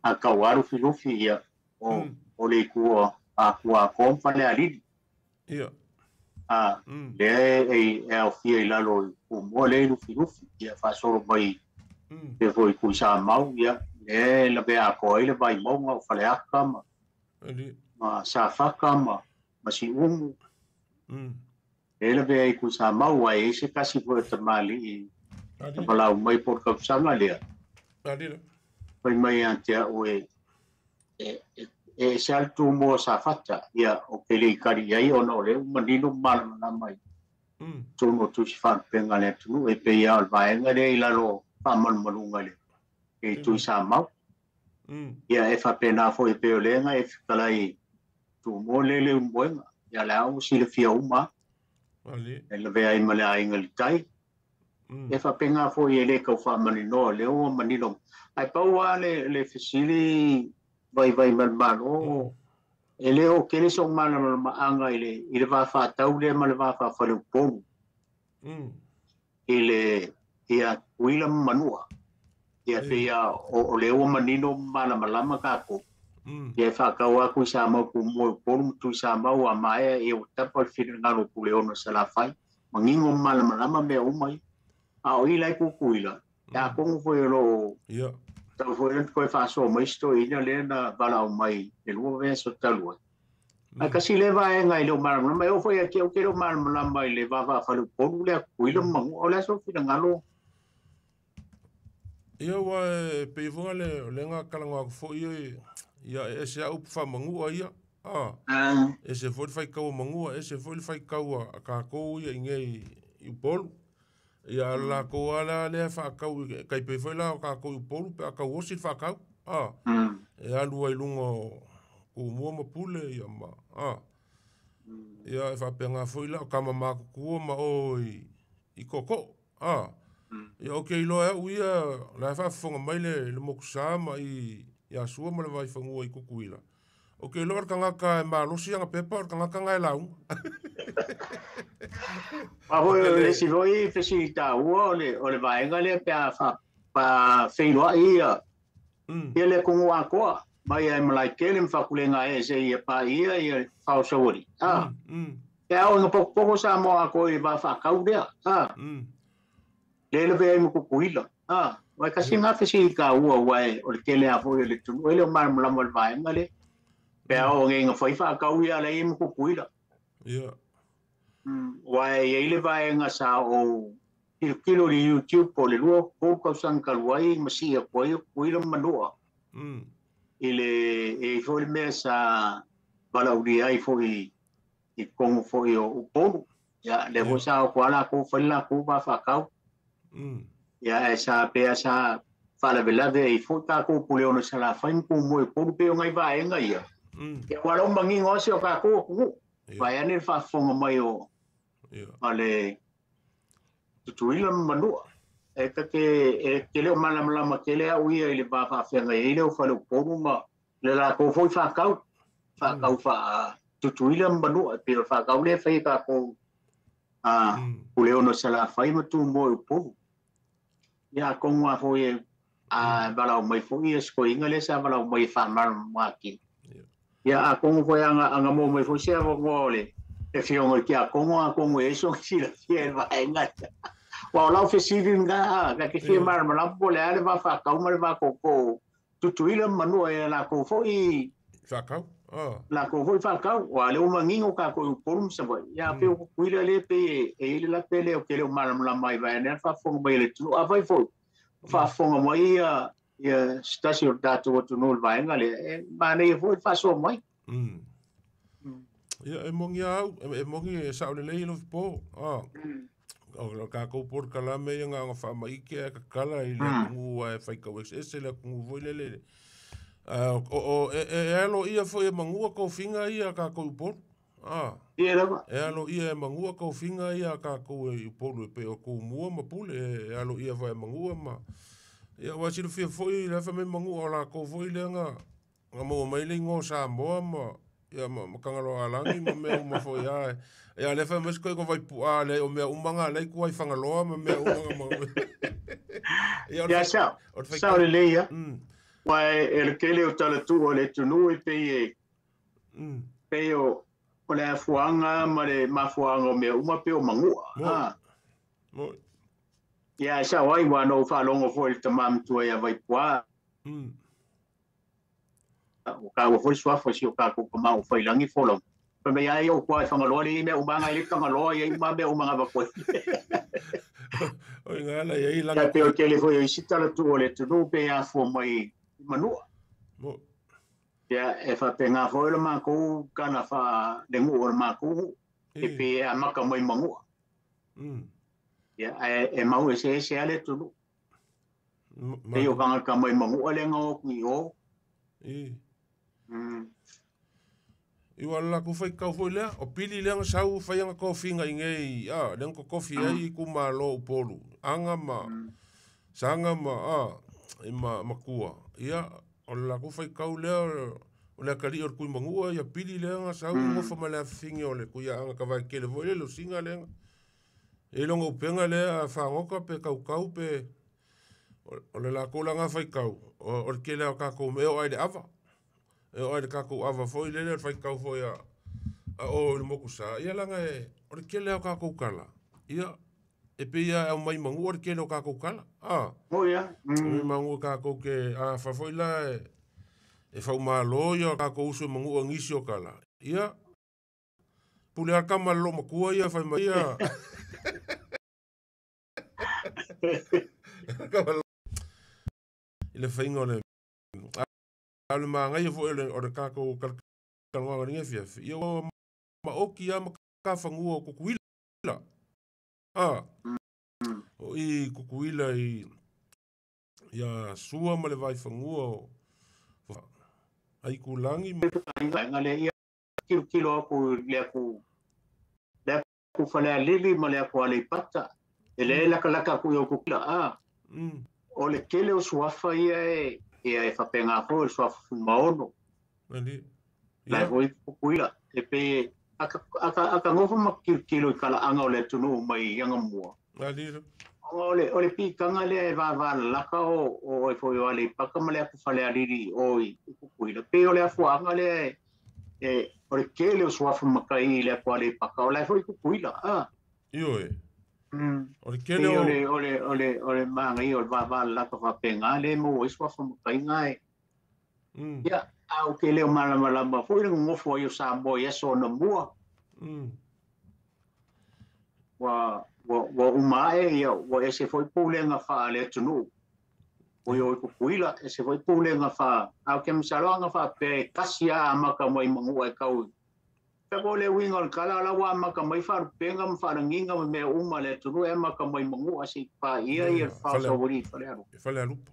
a tau a Lufilufi ia o le itu o Akuakoa ma Falealili. Ia. A lea e aofia i lalo i Tumua lea i Lufilufi ia faasolo mai pe foi Tuisamau ia lea e lavea atoa ai le Vaimauga o Faleata Ali. ma Safata ma Siumu. E lavea ai Tuisamau ai se tasi foi o tamalii Ali. na valaau mai po o le tausaga lea. Ali la. Fai mai ia te au e se ale Tumua o Safata ia o ke le ikari ai ona o lea ua manino ma malamalama i totonu o tusi faalupega a le atunuu e pei lava o le vaega lea i lalo o faamalumaluga i le Tuisamau. Ia e faapena foi e pei o lea na e fetalai Tumua lea le Ulumoega. Ia le a ua silafia uma Ali. e lavea ai ma le aiga i le tai. E faapena foi e lē tau faamaninoa lea ua manino ae pau a le fesili vaivai ma le Malo e lē o tele so'u malamalama'aga i le vafatau lea ma le vafafaleupolu i le ia Tutuila ma Manua. Ia pei o lea ua manino ma malamalama tatou. Ia e faatau atu i Sa Mau tumua i Upolu ma Tui Samau a maea ia ua tapa le finagalo o Puleono Salafai. Manino ma malamalama mea uma ia. A o i la i Tutuila, e atonu foi o loo tau foi ona toe faasoa mai si toeaina lea na valaau mai le 2 vaiaso talu ai. Ae kasi lea vaega i le o malamalama, e oo foi ia te au ke le o malamalama i le vavaafaleupolu lea Tutuila ma Manua. O le a sou finagalo? Ia ua e pei foi le o lea kalanoa atu foi ia e ese au upu faamanua ia. Ese foi le faitau a Manua, ese foi le faitau a tatou ia i nei i Upolu. Ia a latou lava lea faatau tai pei foi la o tatou i Upolu pe a tauosi le faatau. E alu ai i luga o Tumua ma Pule ia ma ia e faapena foi la o tama matutua ma o i Tootoo. Ia ou te iloa e au ia la e faafofoga mai le motusa ma i Sua ma le Vaifanua i Tutuila. O te iloa o le tagata e malosi ana pepa o le tagata na e lauga. A foi o le isi foi fesili taua o le vaega lea pe a faafeiloai ia ia le atunuu atoa mai ai Malaetele ma Faapulega ese ia paia ia Faosauali. E ao ina potopoto Samoa atoa i le va faatau lea. Lea lavea ai ma Tutuila. Ua e kasi ngā fesili taua ua e o le tele a foi o le atunuu e le o malamalama i le vaega lea. Pe a oo nei ina fai faatau ia la i ai ma Tutuila. Ua e i ai le vaega sa ou tilotilo i le YouTube po o le 2 tausaga talu ai ma sii atu ai o Tutuila ma Manua. I le e i foi le mea sa valaaulia ai foi i totonu foi o Upolu. Ia lea foi sa o atu lava latou fai le latou va faatau. Ia ae sa pea sa faalavelave ai foi tatou Puleono Salafai ma Tumua i Upolu pei o nai vaega ia. Ia ua lea ua manino lava si o tatou atunuu. Vaeane le faafofoga mai o a le Tutuila ma Manua. E ta te e te le o malamalama tele au ia i le va faafeagai ai lea o Faleupolu ma le latou foi faatau. Faatau faa Tutuila ma Manua. E pei o le faatau lea e fai e tatou Puleono Salafai ma Tumua i Upolu. Ia atonu lava foi e a valaau mai foi ia sikoiga lea sa valaau mai e faamalamalama atili. Ia atonu foi aga maua mai foi se avanoa o le afioga i le tiakono atonu e ai sona silafia i le vaega lea. Aua o lau fesili lena, ta te fia malamalama po o le a le va faatau ma le va tootoo Tutuila ma Manua i a latou foi Faatau. Latou foi faatau. Aua o lea ua manino tatou i Upolu ma Savaii. Ia a pei o Tutuila lea pei e i ai le lape lea ou te le o malamalama ai vaeane le faafofoga mai a le atunuu. Afai foi o faafofoga mai ia se tasi o le tatou atunuu i le vaega lea, e manaia foi le faasoa mai. Ia e moni lava au, e moni e sao lelei Lofipo. O le tatou polokalame ia na ona faamaite ae tatala i le atunuu aua e faitau eseese le atunuu foi lele. E aloaia foi e Manua tofiga ia a tatou i Upolu. Ia lava. E aloaia e Manua tofiga ia a tatou i Upolu e pei o Tumua ma Pule, e aloaia foi e Manua ma ia aua e silafia foi le afa mai Manua o latou foi lea na maua mai le igoa o Samoa ma ia ma Tagaloaalagi ma mea uma foi a ia lea fai mai si koina Vaipu'a le o mea uma na lea i tua i Fagaloa ma mea uma na ma ia o le sao sao lelei ia. Aua e le tele o talatuu o le atunuu e pei e pei o le afuaga ma le mafuaaga o mea uma pei o Manua. Ia e sao ai ua na ou faalogo foi i le tama matua ia Vaipu'a. Ua taua foi le suafa o si o tatou tama ua faiilagi folauga. Fai mai ai ou tua i Fagaloa le i mea uma na e le Tagaloa i ai uma mea uma na avatu ai. O ina la i ai lana. Ia pei o le tele foi o isi talatuu o le atunuu pe afua mai i Manua. Ia e faapena foi le matou tala faalenuu o le matou nuu e pei e amata mai Manua. Ia ae e mau eseese lava le atunuu. Pei o tagata mai Manua lea na o atu i o. I ua la ku fai kau foi lea, o pili lea nga sau fai anga kofi nga ingei, a, lea nga kofi ai ku malo Upolu. Anga ma, sanga ma, a, i ma, makua. Ia, o le lakou faitau lea o le atalii o le Tuimanua ia pili lea na sau gofa ma le afafine o le Tuiaaga tavaetele foi lele o siga lea e i lona upega lea a fagota pe tautau pe o le lakou la faitau o le tele lava o tatou mea e oo lava i le ava e oo lava i le tatou ava foi lele o le faitau foi a o i le motusa ia leaga o le tele lava o tatou tala ia e pei lava e aumai manua le tele o tatou tala a Oh ia. mm. Manua tatou ke afa foi la e faumālō ia tatou uso i manua nisi o tala ia pule a kama le loomatua ia fai mai ia i le faiga o le a o le magaia foi o le tatou kalakalaga lenei afiafi ia ua maoti lava ma kafanua o Tutuila a o i Tutuila i ia Sua ma le Vaifanua o Aikulagi ma Nga le ia kilo aku le aku Falealili ma le aku Aleipata. E le lakalaka aku i o Tutuila a. O le tele o suafa ia e ia e faapega foi o le suafa Fuimaono. Ali. La e foi Tutuila. E pe aka gofo ma kilokilo i kalaaga o le atunuu mai i agamua. Ali. O le pikanga lea e vavalalaka o e foi o Aleipata ma le aku Falealili o i Tutuila. Pe o le afuaga lea e o le tele o suafa matai i le aku Aleipata o la e foi Tutuila. Ah. Ioe. O le tele o le magaia o le vavalalaka faapega le maua ai suafa mataiga e. Ia, a o ke leo malamalama foi le gogofo ai o Samoa i aso ona mua. Ua uma ae ia ua ese foi pulega faale atunuu. O i o i Tutuila, ese foi pulega faa a o ke masaloga faapea e tasi a amata mai manua e kau. Pe ko le uiga o le tala la ua amata mai faalupega ma faalagiga ma mea uma le atunuu e amata mai manua se i paia ia le faasauali i Falealupo. Falealupo.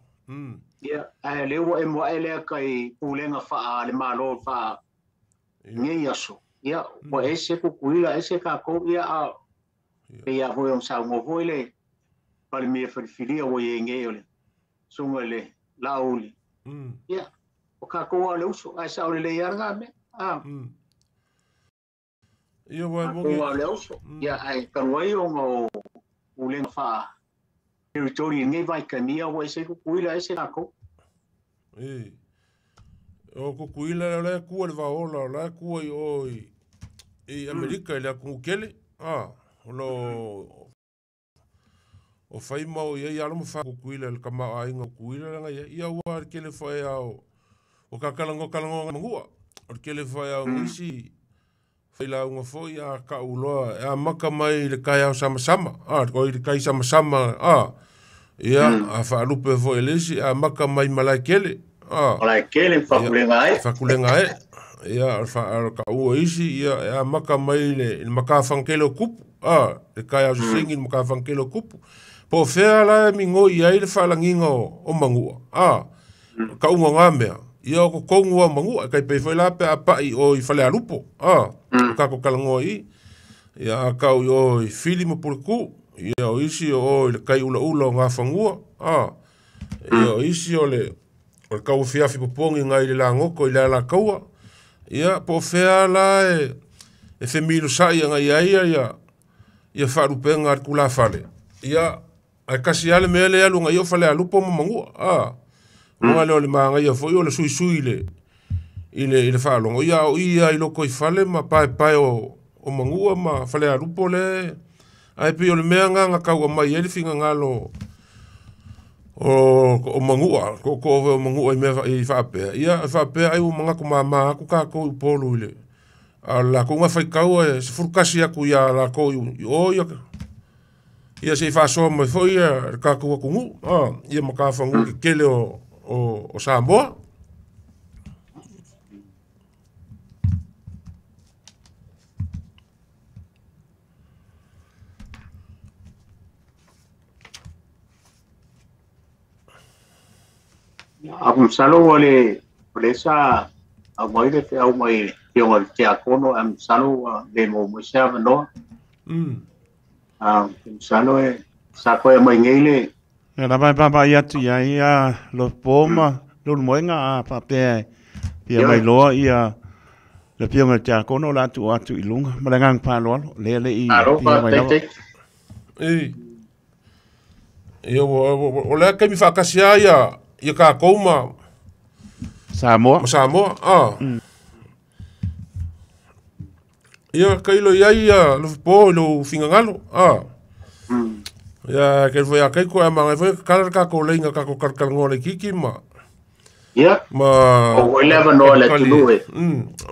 Ia, ae lea ua e moae lea kai pulega faa le malo faa nei aso. Ia, ua ese Tutuila, ese tatou, ia a ia foi o saunoa foi le Palemia filifilia ua i ai nei o le susuga i le Laauli. Ia, o tatou lava o le uso, ae sao lelei lava lena mea. A. Ia ua Tatou lava o le uso. Ia, ae talu ai ona o pulega faa territory i lenei vaitaimi, ia ua ese Tutuila, ese tatou. O Tutuila o la e tua le vaola, o la e tua i o i Amerika i le atunuu tele. A, o lo o fai ma o iai alo ma fa Tutuila le tamaoaiga o Tutuila leaga ia ia ua le tele foi a o kakalagoa kalagoa manua. O le tele foi a o nisi failauga foi a kau loa e amata mai i le taeao samasama. A, o i le tai samasama a ia a faalupe foi e le isi amata mai malae tele. A. Malae tele fakulega ai. Fakulega ai. Ia o le kaua isi ia e amata mai le makafagakele o kupu. A, le taeao sesegi le makafagakele o kupu. Po o fea la e migoi ai le faalagiga o manua. A, kauga o ngā mea. Ia o kokogu o manua. E kai pei foi la pe a pai o i Falealupo. A, o kako kalagoa i. Ia a kau i o i Fili ma Puleku. Ia o isi o i le kai ulaula o ngā fangua. A, ia o isi o le kauafiafi popogi ngai le lagoko i le alakaua. Ia po o fea la e femilosai agai ai ia ia faalupega a le tulafale. Ia ae kasi lava le mea lea e alu agai o Falealupo ma manua. A, uga lea o le magaia foi o le suisui i le faalogo. Ia o ia i loko i fale ma paepae o manua ma Falealupo le ae pei o le mea ga tau aumai ai le finagalo o manua, ko o manua i mea i faapea. Ia e faapea ai ua manatu māmā aku tatou i Upolu i le a lakou ga faitau e 11 atu ia lakou i o ia ia se i faasoa mai foi ia le tatou atunuu a ia makafagu kekele o Samoa. A masalo ua le o le sa aumai le feau mai Fioga i le Tiakono ae masalo ua le maua mai se avanoa. Masalo e sa koe mai nei le Ia lava e vaavaai atu i ai ia Lopo ma Leulumoega a faapea e fia mai loa ia le Afioga i le Tiakono o le a tuu atu i luga ma le agaga faaaloalo lea le i fia mai lava. Ia o le a taimi faatasi lava ia tatou ma Samoa. Ma Samoa. Ia tailo i ai ia Lofipo i lou finagalo. Ia ke foi a kai ko ma ngai foi kala ka ko leinga ka ko kalakala le kiki ma. Ia. Ma o le avanoa le atunuu e.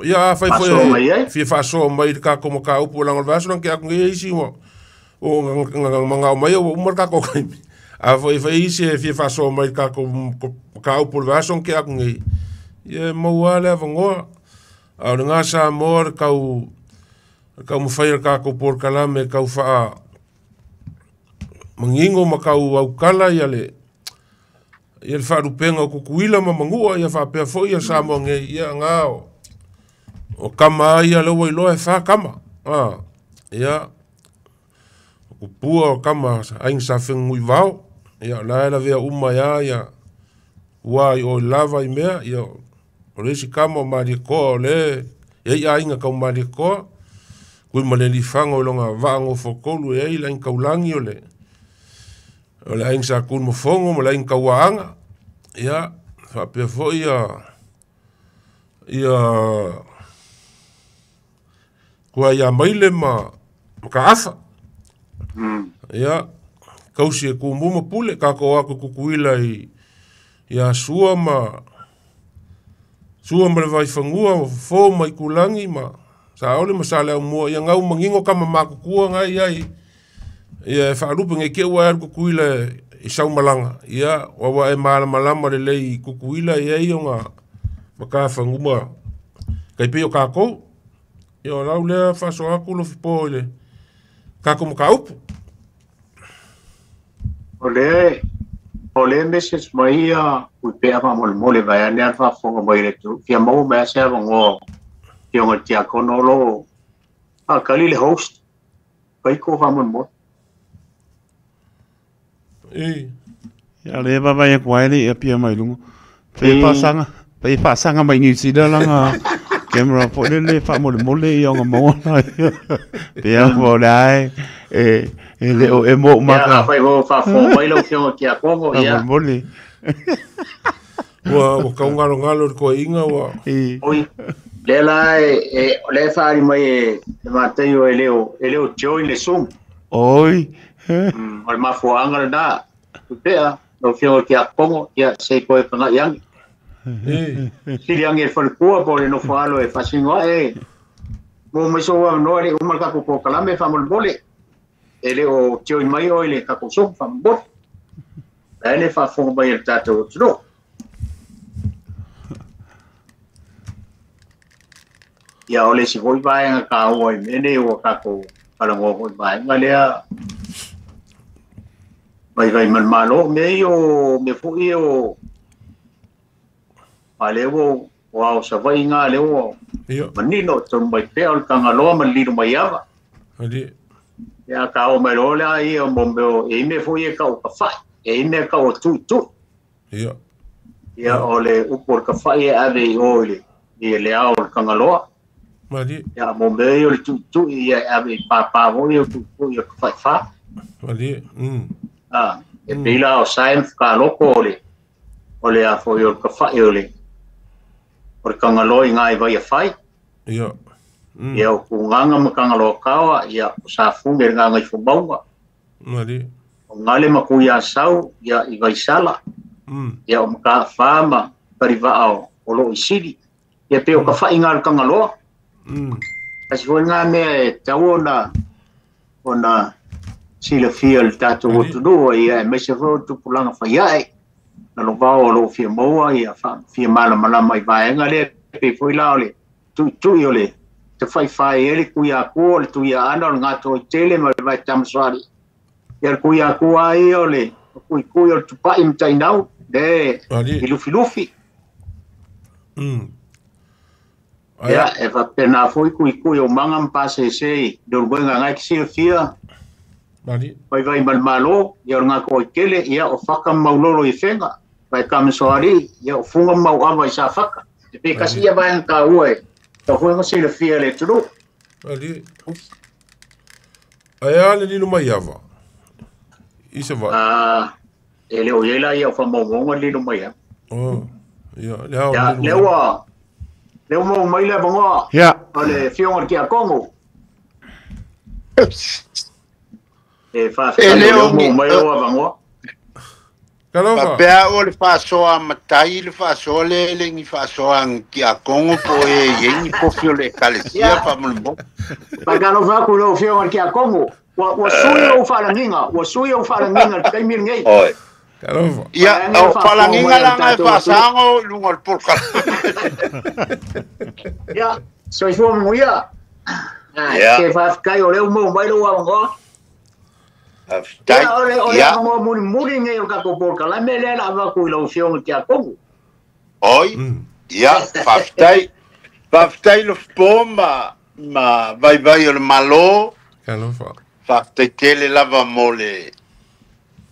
Ia fai foi fia faasoa mai le tatou mataupu leaga o le vaiaso lena tea atu nei isi ua o mangao mai ua uma le tatou taimi. A foi fai isi e fia faasoa mai le tatou mataupu o le vaiaso na tea atu nei. Ia e maua lava le avanoa. A o lena Samoa le tau taumafai o le tatou polokalame e tau faa manino ma tau aukala ia le faalupega o Tutuila ma Manua ia faapea foi ia Samoa nei ia na o kama ia lea ua iloa e fa kama. Ia o kupua o kama aiga sa fegaguivao ia o la e lavea uma ia ia ua i oi lava i mea ia o le isi kama o Malietoa o le e ai aiga tau Malietoa kui ma le lifaga o loga vaa gofotolu e ai le aiga taulagi o le aiga sa Kulumafogo ma le aiga tauaaga ia faapea foi ia kua ia maile ma kaafa ia kausi e kumu ma pule tatou o atu i Tutuila ia Sua ma le Vaifanua o Fofo ma Itulagi ma Saole ma Saleaaumua ia gau manino kama matutua ngai ai ia e faalupe nei te ua e alu Tutuila i saumalaga ia ua e malamalama lelei i Tutuila i ai ona matafanua tai pei o tatou ia o lau lea faasoa atu Lofipo i le tatou mataupu. O le message mai ia ui pea faamolemole vaeane a le faafofoga mai le atunuu fia maua mai lava se avanoa Afioga i le Tiakono o lo o faatali le host Kaiko faamolemole. Ia le vaavaai atu ai le ia pia mai luga. Fai faasaga mai New Zealand lana camera foi lele faamolemole ia ona maua la. Pea mo le ai e le o e mo maka. Ia fai mo faafofoga mai lau Afioga i le Tiakono ia. Faamolemole. Ua kaugalogalo le toeaiga ua. Oi. Le la e le faali mai e le Mataio e leo join le Zoom. Oi. O le mafuaaga lena. Pea lau Afioga i le Tiakono ia se i toe pagai agi. Sili agi e le falekua po o le nofo alo e faasino ae. Mo mai sou avanoa le uma le tatou polokalame faamolemole. E le o join mai oe i le tatou Zoom faamolemole. Ae le faafofoga mai e le tatou atunuu. Ia o le isi foi vaega taua i mea nei ua tatou talanoa foi i vaega lea vaivai ma le Malo. Mea ia o mea foi ia o a lea ua ao Savaii ngā lea ua manino tonu mai pea o le Tagaloa ma le Lilo Maiava. Ia ka o mai loa lea ia mo mea e i mea foi e kau kawhai, e i mea kau o tuitui. Ia o le upu o le kawhai e ave i o i le ao o le Tagaloa. Ia mo mea ia o le tuitui ia e ave i pāpā foi o tuitui o kawhai whā. E pei la o sae whakaloko o le a foi o le kawhai o le Tagaloa i ngā i vai a whai. Ia o kunganga ma Tagaloa kawa, ia o safunge le ngā ngai fumaunga. O ngale ma kui a sau, ia i vaisala. Ia o maka wha ma parivaa o lo i sili. Ia pe o ka whai ngā le Tagaloa. Kasi foi ngā mea e tau ona silafia le tātou atunuu ia e maise foi o tupulaga fai ae. Na lo vao o lo fia maua ia fia malamalama i vaega lea pei foi la o le tuitui o le te whaiwhai e le kui akua o le tui ana o le ngātoa i tele ma le vai tamaswari. Ia le kui akua ai o le kui kui o le tupai ma tainau le i lufi lufi. Ia, e faapena foi kuikui o manga ma pasese le uluega ngai ki silafia. Mali. Vaivai ma le Malo, ia o le gakoa i tele, ia o faka ma maulolo i fega, vai kamisoalii, ia o fuga ma mauava i safaka. E pe kasi ia vaega taua e tau foi ona silafia e le atunuu. Mali. Ae a le lilo mai ava? I Savaii. Ah, e le o i ai la ia o faamaumauga le lilo mai ava. Oh, ia, le ao Ia, le lea lilo mai. ua lea ua maua mai le avanoa Ia. o le afioga i le Tiakono. E E faafetai le o lea o ua maua ni mai lou avanoa. Talofa. Faapea o le faasoa matai le faasoa le le ni faasoa ni tiakono po e iai ni kofi o le ekalesia Ia. faamolemole. Faatalofa atu i lau afioga i le Tiakono. Ua ua sui ou faalagiga, ua sui ou faalagiga i le taimi lenei. Oi. Talofa. Ia, Vaeane le o faafofoga faalagiga mai a le laga e tatou atunuu. faasago i luga o le polokalame. Ia, soifua manuia. Ah, Ia, se faafetai o lea ua maua mai lou avanoa. faafetai. Ia, o le o le Ia, avanoa mulimuli lenei o le tatou polokalame lea o le a avatu i lau afioga i le Tiakono. oi. Ia, faafetai. Faafetai lofopo ma ma vaivai o le Malo. Talofa. Faafetai tele lava mo le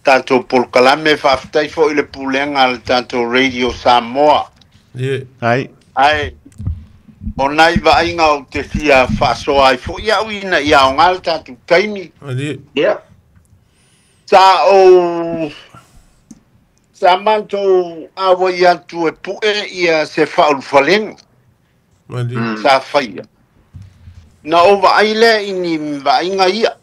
tatou polokalame. Faafetai foi le pulega a le tatou Radio Samoa. Ie. Ai. Ae o nai vaaiga ou te fia faasoa ai foi au ina ia aoga le tatou taimi. Ali. Ia. Sa ou sa matou auai atu e pu'e ia se faaulufalega Ali. sa faia. Na ou vaai lea i ni vaaiga ia.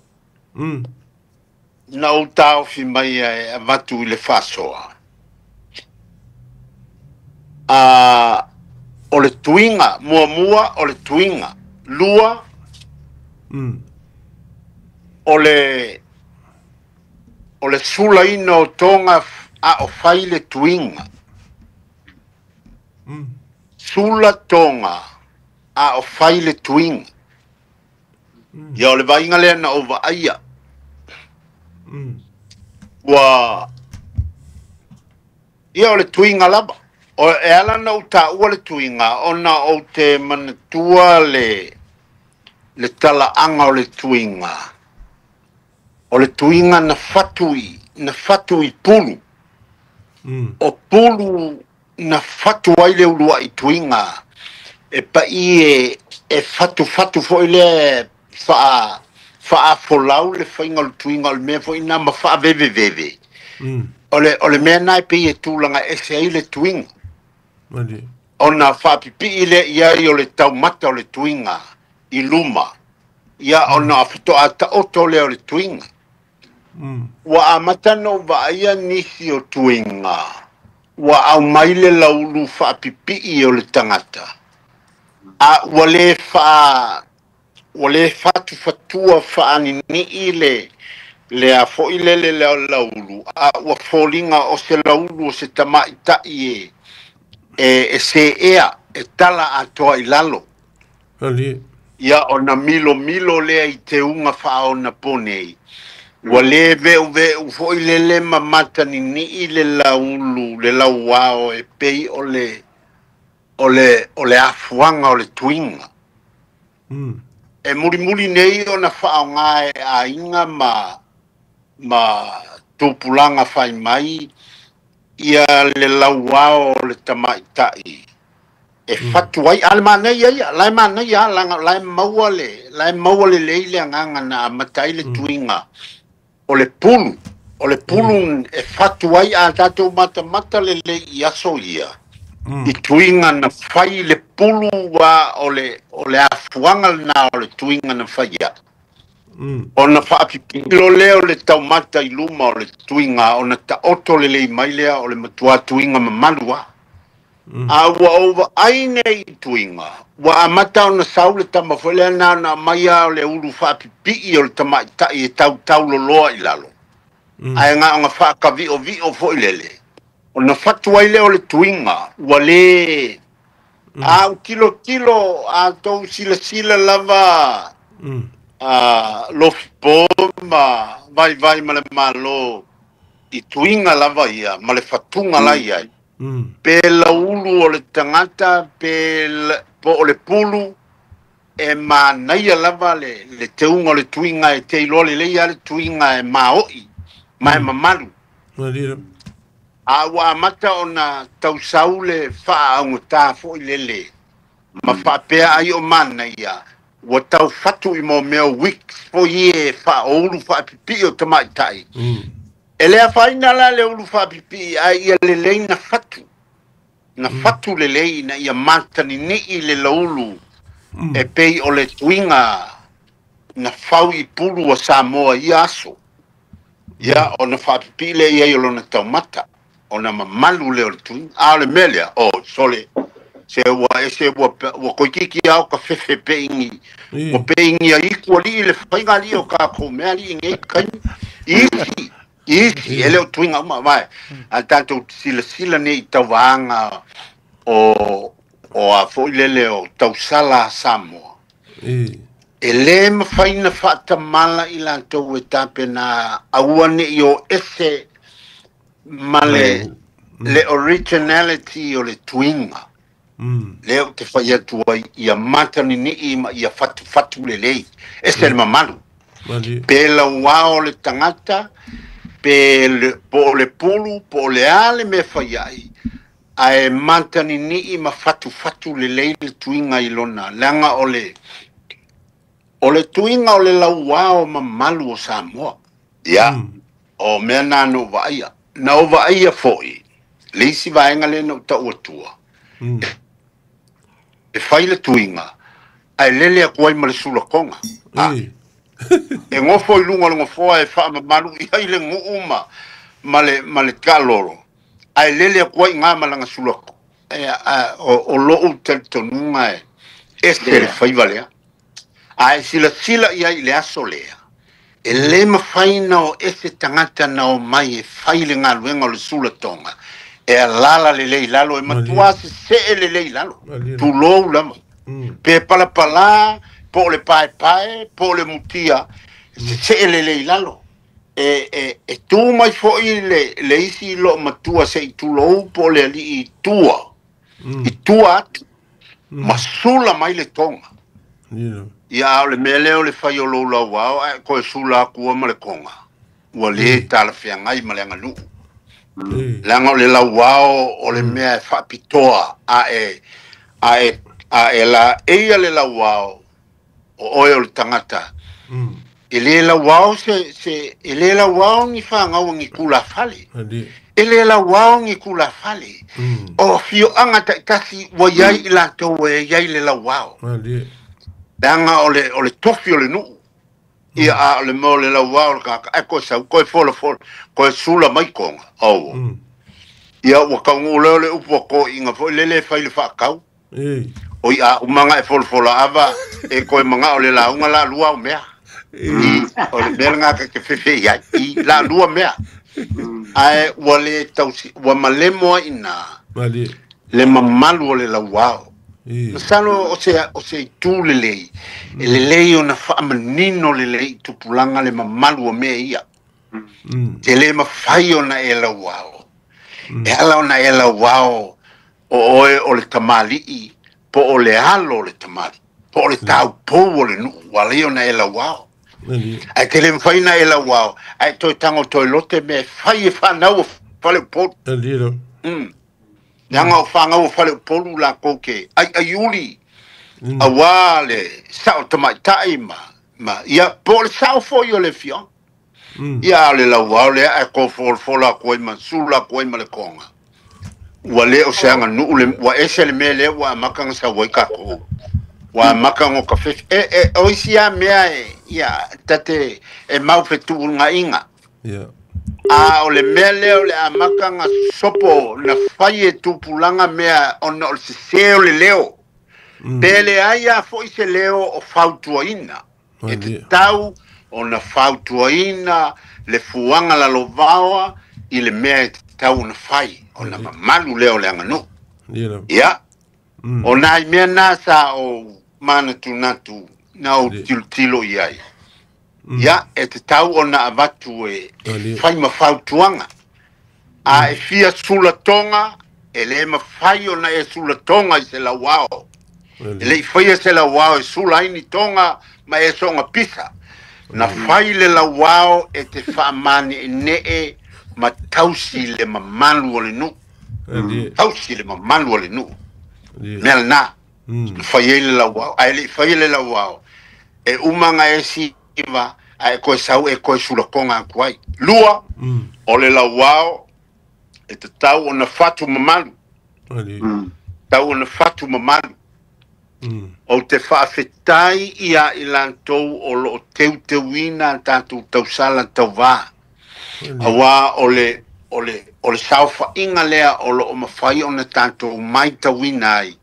Na ou taofi mai e avatu i le faasoa. A, o le tuiga, muamua o le tuiga. Lua, o le o le sulaina o toga a o fai le tuiga. Sula toga a o fai le tuiga. Ia o le vaaiga lea na ou vaaia. Ua ia o le tuiga lava. O e ala na ou taua le tuiga ona ou te manatua le le talaaga o le tuiga. O le tuiga na fatu i na fatu i pulu. O pulu na fatu ai le uluai tuiga e pa'i e e fatufatu foi lea faa faafolau le faiga o le tuiga o le mea foi na ma faaveveveve. O le o le mea na e pei e tulaga ese ai le tuiga. Ali. Ona faapipii lea i ai o le taumata o le tuiga i luma. Ia ona faatoa taoto lea o le tuiga. Ua amata ona ou vaaia nisi o tuiga. Ua aumai le laulu faapipii o le tagata. A ua le faa ua le fatufatua faaninii le le a foi lele le laulu. A ua foliga o se laulu o se tamaʻitaʻi e e e seʻea e tala atoa i lalo. Ali. Ia ona milomilo lea i teuga faaonapo nei. Ua lē veʻuveʻu foʻi lele ma mataninii le laulu le lauao e pei o le o le o le afuaga o le tuiga. E mulimuli nei ona faaaogā e aiga ma ma tupulaga fai mai ia le lauao o le tamaʻitaʻi e fatu ai a le manaia ia la e manaia laga la e maua le la e maua lelei le agaga na amata ai le tuiga o le pulu o le pulu e fatu ai a tatou matamata lelei i aso ia i tuiga na fai le pulu ua o le o le afuaga lenā o le tuiga na faia. Ona faapipilo lea o le taumata i luma o le tuiga ona taoto lelei mai lea o le matuā tuiga mamalu a. A ua ou vaai nei i tuiga, ua amata ona sau le tama foi lea na ona aumaia o le ulu faapipii o le tamaʻitaʻi e tautauloloa i lalo. Ae gaoga faakaviʻoviʻo foi lele. Ona fatu ai lea o le tuiga, ua lē a ou tilotilo a tou silasila lava a lofipo ma vaivai ma le Malo i tuiga lava ia ma le fatuga la iai. Pe laulu ulu o le tagata pe po o le pulu e manaia lava le teuga o le tuiga e te iloa lelei lava le tuiga e mao'i ma e mamalu. A ua amata ona tausau le faaaugata fo'i lele ma faapea ai o manaia ua taufatu i mo mea wigs foi e faaoulu faapipii o tamaʻitaʻi. E le afaina la le ulu faapipii ae ia lelei na fatu. Na fatu lelei ina ia mataninii le laulu e pei o le tuiga na fau i pulu o Samoa ia aso. Ia ona faapipii lea i ai o lona taumata ona mamalu lea o le tuiga. A o le mea lea, o sole se ua ese ua koikiki ao ka fefe peingi. Ua peingi ai ku ali le faiga ali o ka ko mea ali ngai kai. Isi isi ele o tuiga uma vai. A tatou silasila nei i tauvaga o a foi lele o tausala a Samoa. E lē mafai na faatamala i latou e tapena aua neʻi o ese ma le originality o le tuiga. Lea ou te fai atu ai ia mataninii ma ia fatufatu lelei. Ese le mamalu. Pe lauao le tagata, pe po o le pulu, po o le a le mea fai ai, ae mataninii ma fatufatu lelei le tuiga i lona. Leaga o le tuiga o le lauao mamalu o Samoa. Ia, o mea na na ou vaaia. Na ou vaaia fo'i, le isi vaega lea na ou tau atua. E fai le tuiga, ae lele atu ai ma le sulakoga. E gofo i luga o le gofoa e faamamalu i ai le guu ma le kalolo, ae lele atu ai gā ma laga sulako. O lou talitonuga e ese le faiva lea. Ae silasila i ai i le aso lea, e lē mafai na o ese tagata na o mai e fai le galuega o le sulatoga. E alala lelei lalo, e matua sesee lelei lalo. Tulou lava. Pe palapalā, po o le paepae, po o le mutia, sesee lelei lalo. E tu mai fo'i le isi loo matua se i tulou po o le alii i tua. I tua atu, ma sula mai le toga. Ia a o le mea lea o le fai o lou lauao ae koe sula akua ma le koga. Ua lē talafeagai ma le aganuu. Leaga o le lauao o le mea e faapitoa ae laeia le lauao o oe o le tagata. E lē lauao e lē lauao ni fagaua ni tulafale. E lē lauao ni tulafale. O fioaga taʻitasi ua iai i latou e iai le lauao. Leaga o le tofi o le nuu. Ia a o le mea o le lauao o le tagata ae koe sau koe folafola koe sula mai koga. Auo. Ia ua tauguu lea o le upu a koʻiga foi lele e fai le faatau. O i a umaga e folafola ava e koe magao le lauga la lua o mea. O le mea lagā ka te fefe i ai. I la lua mea. Ae ua le tausi, ua malemo ai inā le mamalu o le lauao. Masalo o se itu lelei. E lelei ona faamanino lelei i tupulaga le mamalu o mea ia. Te lē mafai ona e lauao. E ala ona e lauao o oe o le tamalii po o le alo o le tamali. Po o le taupou o le nuu. Ua lei ona e lauao. Ae te lē mafai na e lauao. Ae toe tago toe lote mea e fai e fanau o fale upolu. Leaga o fagau o fale upolu lakou ke aiaiuli auā le sao tamaʻitaʻi ma ia po o le sao foi o le fioga. Ia a o le lauao lea ae kofolafola atu ai ma sula atu ai ma le koga. Ua lē o se aganuu le ua ese le mea lea ua amata ga sau ai tatou. Ua amata go ka fefe. E o isi a mea e ia tate e mau fetuunaiga. A o le mea lea o le amata ga sopo na fai e tupulaga mea ona o le sesē o le leo. Pe leai a fo'i se leo o fautuaina. E tatau ona fautuaina le fuaga lalovaoa i le mea e tatau ona fai ona mamalu lea o le aganuu. Ia, o nai mea na sa ou manatunatu na ou tilotilo i ai. Ia, e tatau ona avatu e fai ma fautuaga. A e fia sulatoga e le mafai ona e sulatoga i se lauao. E le'i faia se lauao e sula ai ni toga ma e soga pisa. Na fai le lauao e te faamane'ene'e ma tausi le mamalu o le nu'u. Tausi le mamalu o le nu'u. Mea lenā. Na fai ai le lauao, ae le'i faia le lauao. E uma ga e siva, ae koe sau e koe sulakoga atu ai. Lua, o le lauao, e tatau ona fatu mamalu. Tau ona fatu mamalu. Ou te faafetai ia i latou o loo teuteuina a tatou tausala tauvā. Auā o le o le o le saofaiga lea o loo mafai ona tatou maitauina ai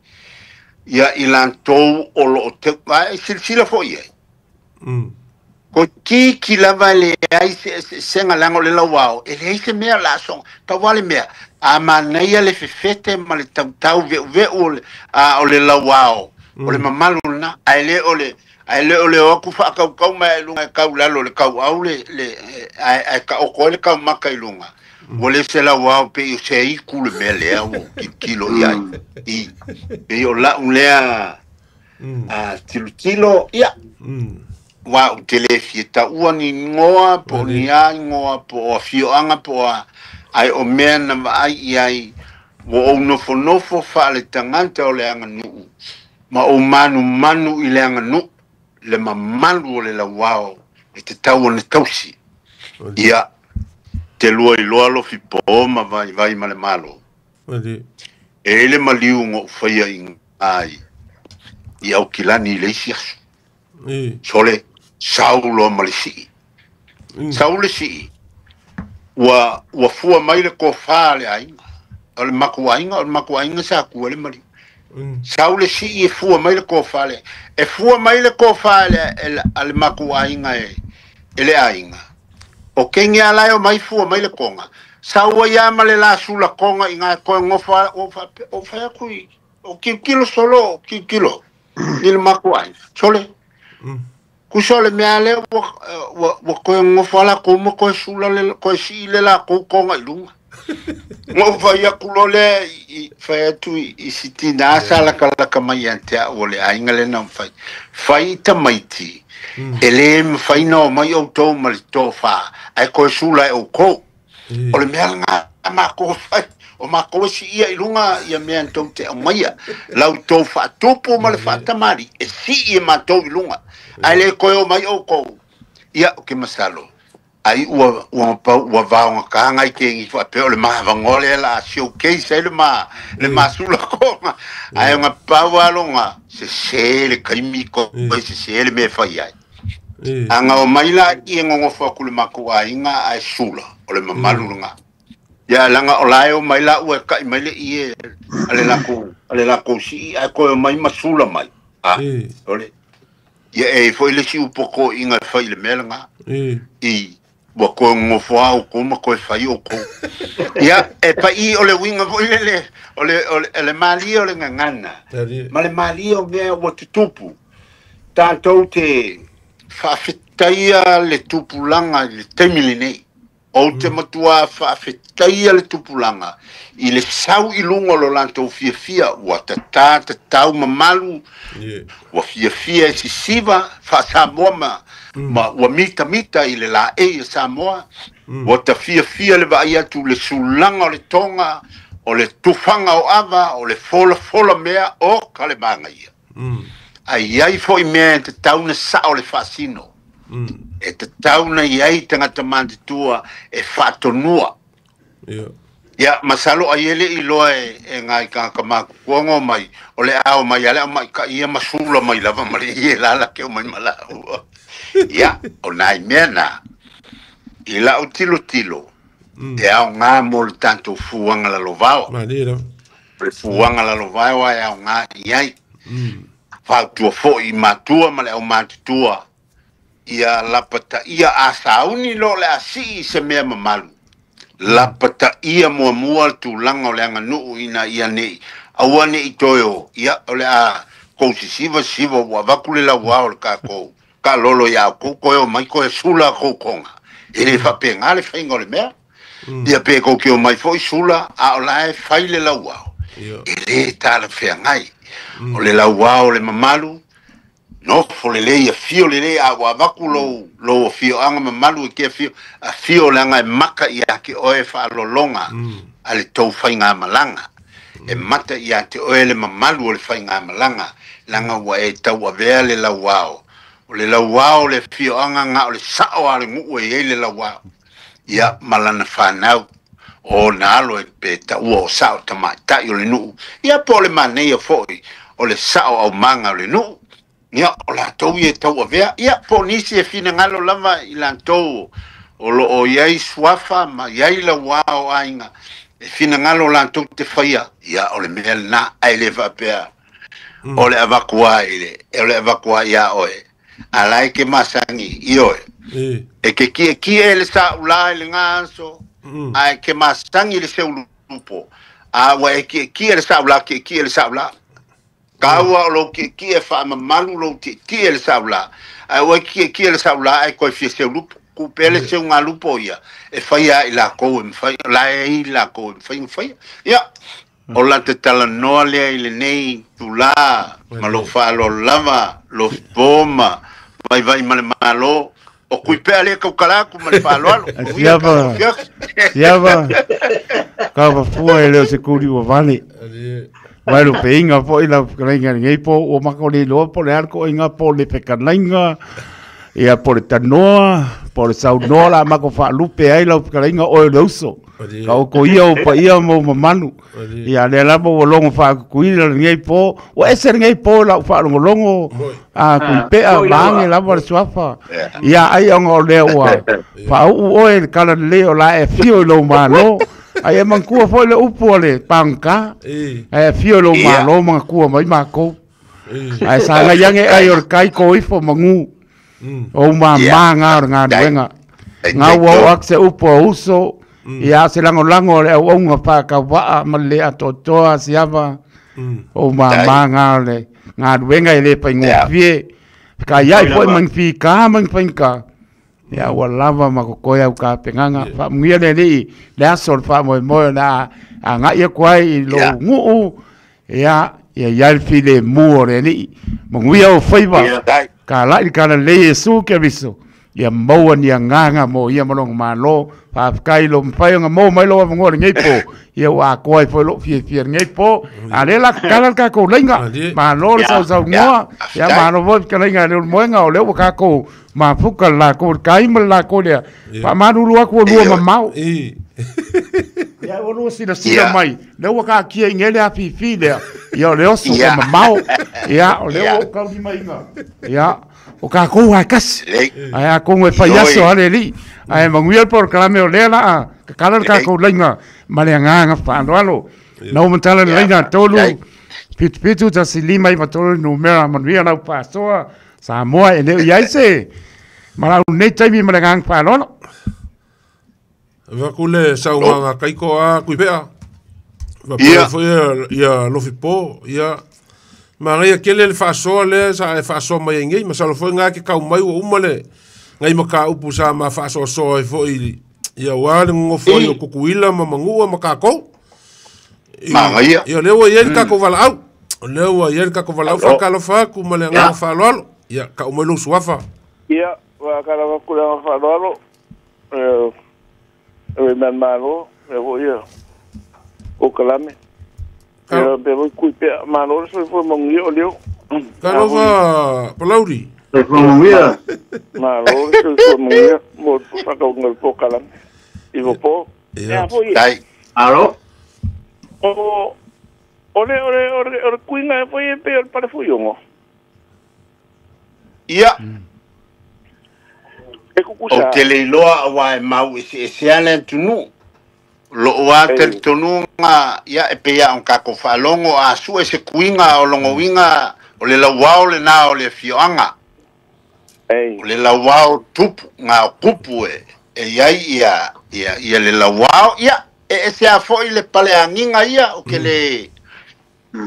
ia i latou o loo teu ae silasila foi ai. Toeitiiti lava e leai se eseesega leaga o le lauao e leai se mea o le a soga. Pau lava le mea, a manaia le fefete ma le tautau ve'uve'u o le, a o le lauao, o le mamalu lena, ae le o le, ae le o le o atu faatautau mai i luga e tau i lalo o le tauau le, le, ae, ae taoto ai le taumata i luga. Ua le se lauao pei o se aitu le mea lea ua ou tilotilo i ai. I, pei o la'u lea a tilotilo, ia, aua ou te le fia taua ni igoa po o ni a igoa po o afioaga po o a, ae o mea na vaai i ai, ua ou nofonofo faaletagata o le aganuu ma ou manumanu i le aganuu, le mamalu o le lauao e tatau ona tausi. Ia, te lua iloa lofi po ma vaivai ma le Malo. E i ai le maliu na ou faia i ina i Aukilani i le isi aso. Sole, sau loa ma le sii. Sau le sii, ua, ua fua mai le tofa a le aiga. O le matou aiga, o le matou aiga sa tu ai le maliu. Sau le sii e fua mai le tofa a le, e fua mai le tofa a le matou aiga e, e le aiga. O kenge a la e omai fua mai le toga, sau ai lava ma le la sulatoga i ina e toe nofo lava, ua ou faapea, ua ou fai atu i, o tilotilo solo, o tilotilo i le matou aiga, sole, tusa o le mea lea ua, ua, ua toe nofo lava latou ma toe sula le, toe sii le latou toga i luga. Na ou fai atu loa lea i, fai atu i si tinā sa latalata mai ia te au o le aiga lea na fai, fai i tamaiti, e le mafai ona omai outou ma le tofa, ae toe sula e outou. O le mea lena a matou e fai, o matou e siia i luga ia mea tou te aumaia. La outou faatupu ma le faatamalii e sii e matou i luga, ae le toe omai outou. Ia, ou te masalo, ai ua ua pau ua vaogata nai kegi faapea o le mavanoa lea la showcase ai le ma le masulakoga ae ona pau lava lona sese le taimi ko sese le mea e fai ai. A na omai laia e nonofo atu i le matou aiga ae sula o le mamalu lena. Ia leaga o la e omai laua e ta'i mai le ie a le latou a le latou sii ae toe omai ma sula mai. A ole Ia e i foi le isi upu toeaiina e fai i le mea lena. I, ua toe nonofo lava outou ma toe fai outou. Ia, e paʻi o le uiga foi lele, o le, o le, o le malie o le gagana, ma le malie o mea ua tutupu. Tatou te faafetaia le tupulaga i le taimi lenei. Ou te matuā faafetaia le tupulaga i le sau i luga o lo latou fiafia ua tatā tatau mamalu, ua fiafia e sisiva faa-Samoa ma, ma ua mitamita i le laei a Samoa, ua ta fiafia le vaai atu i le sulaga o le toga, o le tufaga o ava, o le folafola mea, oka le manaia. Ae i ai foi mea e tatau ona sao le faasino. E tatau ona i ai tagata matutua e faatonua. Ia, masalo ai e le i iloa e nai tagata matutua ona omai, o le a omai lava le aumaitai ia ma sula mai lava ma le ie la la ke omai ma laua. Ia, o nai mea na, i la'u tilotilo, e aoga mo le tatou fuaga lalovaoa. O le fuaga lalovaoa e aoga i ai. Fautua foi i matua ma le aumatutua, ia lapataia a sauni loa o le a sii i se mea mamalu. Lapataia muamua le tulaga o le aganuu ina ia ne i aua ne i toe o, ia, o le a tou sisiva sisiva ua avatu le lauao o le tatou taalolo ia outou toe omai toe sula tou toga. E le faapena le faiga o le mea. Ia pe kou ke o mai fo'i sula a o la e fai le lauao. E lē talafeagai. O le lauao le mamalu nofo lelei afio lelei a ua avaku lou lou afioaga mamalu e ke afio afio leaga e maka ia te oe faalologa a le tou faigamalaga. E mata ia te oe le mamalu o le faigamalaga leaga ua e tauavea le lauao. O le lauao le afioaga ga o le sao a le guu e iai le lauao. Ia ma lana fanau o na alo e pe taua o sao tamaʻitaʻi o le nuu. Ia po o le maneia foʻi o le sao aumaga o le nuu. Ia o latou ia e tauavea. Ia po o nisi e finagalo lava i latou o loo iai suafa ma iai lauao aiga e finagalo latou te faia. Ia o le mea lenā ae lē faapea o le avakua i le o le avakua iā oe a la e ke masagi i oe. E ke kiekie le saʻulā i legā aso ae ke masagi le seulupo a ua e kiekie le saʻulā kiekie le saʻulā. Kaua o lou kiekie faamamalu lou tietie le saʻulā ae ua e kiekie le saʻulā ae koe fia seulupo kupea le seugalupo ia e faia ai lakou e mafai la e ai lakou e mafai ona faia. Ia o la te talanoa lea i lenei tulā ma lou faaaloalo lava lofipo ma vaivai ma le Malo o Kuipea lea taukala atu ma le faaaloalo. Siava, siava, kava fua e leo se kuri ua vale. Mai lo peinga foi la fetalaiga lenei po ua mako le iloa po o le a le toaiga po o le fetalaiga ia po o le tanoa po o le saunoa la mako faalupe ai lau fetalaiga oe o le uso. Ka oko ia o paia ma o mamalu. Ia lea lava ua logo faakukuila lenei po. Ua ese lenei po lau faalogologo a Kuipea maage lava le suafa. Ia ai ona o lea ua faauu oe i le kala lelei o la e afio i lou Malo. Ai e manatua foi le upu a le pagata. Ae afio i lou Malo manatua mai matou. Ae sagai ane ai o le kai ko ifo manu. O mamā ngā o le galuega. Ngā ua oo atu se upu a uso. Ia se lagolago o le auaunga whākauaa ma le le atoatoa siava. O mamā ngā o le galuega e le whaingofie. Ka iai foi mangfika mangfainga. Ia ua lava ma kokoe au ka penganga. Whaamungia le lii le aso le whaamoe moe na a ngai aku ai i lo nguu. Ia ia iai le file mu o le lii. Manguia o whaiva. Ka lai ka la lei e su ke viso. Ia maua ni anganga mo ia malonga malo. Whaafkai lo mwhai nga mo mai lo wa le ngei po. Ia ua akoa i foi lo fie fie ngei po. A le la kala ka ko leinga. Malo le sau sau ngoa. Ia malo voi ka leinga le moenga o le ua ka ko ma fuka la ko kai ma la ko lea. Pa manuru aku lua mamau. Ia ua lua sila sila mai. Le ua ka kia i ngele a fifi lea. Ia o le oso o mamau. Ia o le ua kauli mainga. Ia o ka kou ai kasi. Ai a kongo e whai aso ale li. Ai manguia por kalame o lea la. Ka kala ka kou leinga. Ma le nganga whaanoalo. Na umantala le leinga tolu. Pitu pitu tasi lima i matolu numera manuia lau pasoa. Samoa e leo iai se. Mara unei taimi ma le nganga whaanoalo. Vaku le saunganga kaiko a Kuipea. Va foi ia lofipo ia Maria kele le faasoa le sa e faasoa mai ai ma salo foi ngā ke kau mai ua uma le ngai maka upu sa ma faasoasoa ai foi ia ua le ngofo o kukuila ma mangua ma kākou. Maria. Ia lea ua i ai le kākou valaau. O lea ua i ai le kākou valaau whakalofa aku ma le agaga faaaloalo. Ia, ka umai lou suafa. Ia, whakalofa aku le agaga faaaloalo. E man malo, e foi ia o kalame. Ia pe voi kui pe malo le foi mongi o leo. Kalofa Palauri. E foi mongi. Malo le foi mongi mo whaka ngal po kalame. I vo po. Ia. Dai. Alo. O ole ole ole ole kuinga e foi e pe o pare foi ongo. Ia. E kukusa. O te leiloa awa e mau e se ale tunu. Lo wa te tonunga ia e pe ia on kako whaalongo a su e se kuinga o longo winga o le lauao le nā o le fioanga. O le lauao tupu ngā o kupu e iai ia ia le lauao ia e se a foi le paleanginga ia o ke le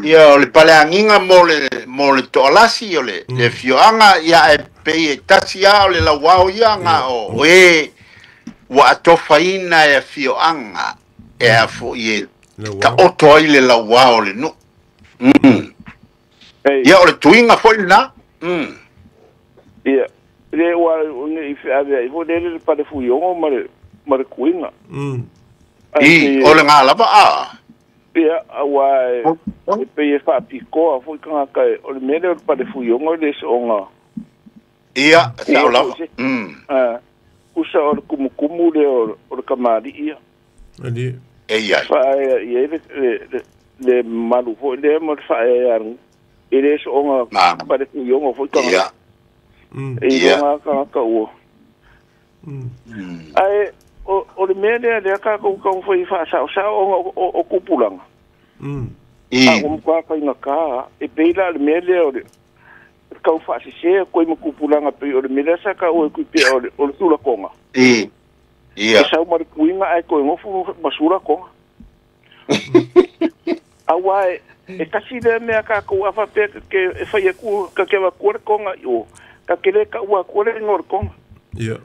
ia o le paleanginga mo le toalasi o le fioanga ia e pe e tasi a o le lauao ia ngā o e Ua atofaina e afioaga e afoʻi e taoto ai le lauā o le nuʻu. Ia o le tuiga foʻi lenā. Ia le ua nei feaveaʻi foi lele le pale fuiogo ma le kuiga. I o le galava a. Ia auā e pei e faapikoa foi tagata o le mea lea o le pale fuiogo e le soʻoga. Ia sao lava. Usa o le kumukumu lea o le kamaliʻi ia. Ali. E iai. Faaea i ai le malu foi lea ma le faaea e le soʻoga pale fuiogo foi tagata. E iloga tagata ua. Ae o le mea lea lea kākou taumafai faasaosao ona o tupulaga. A ua matua faigata e pei la le mea lea o le tau faasesē koe ma tupulaga pei o le mea lea sa taua e tuipea o le tulakoga. Ia. E sau ma le puiga ae toe gofu ma sulakoga. Auā e tasi lea mea kākou a faapea e fai aku ka ke avatua le koga i o ka ke lē taʻua atua le igoa o le koga. Ia.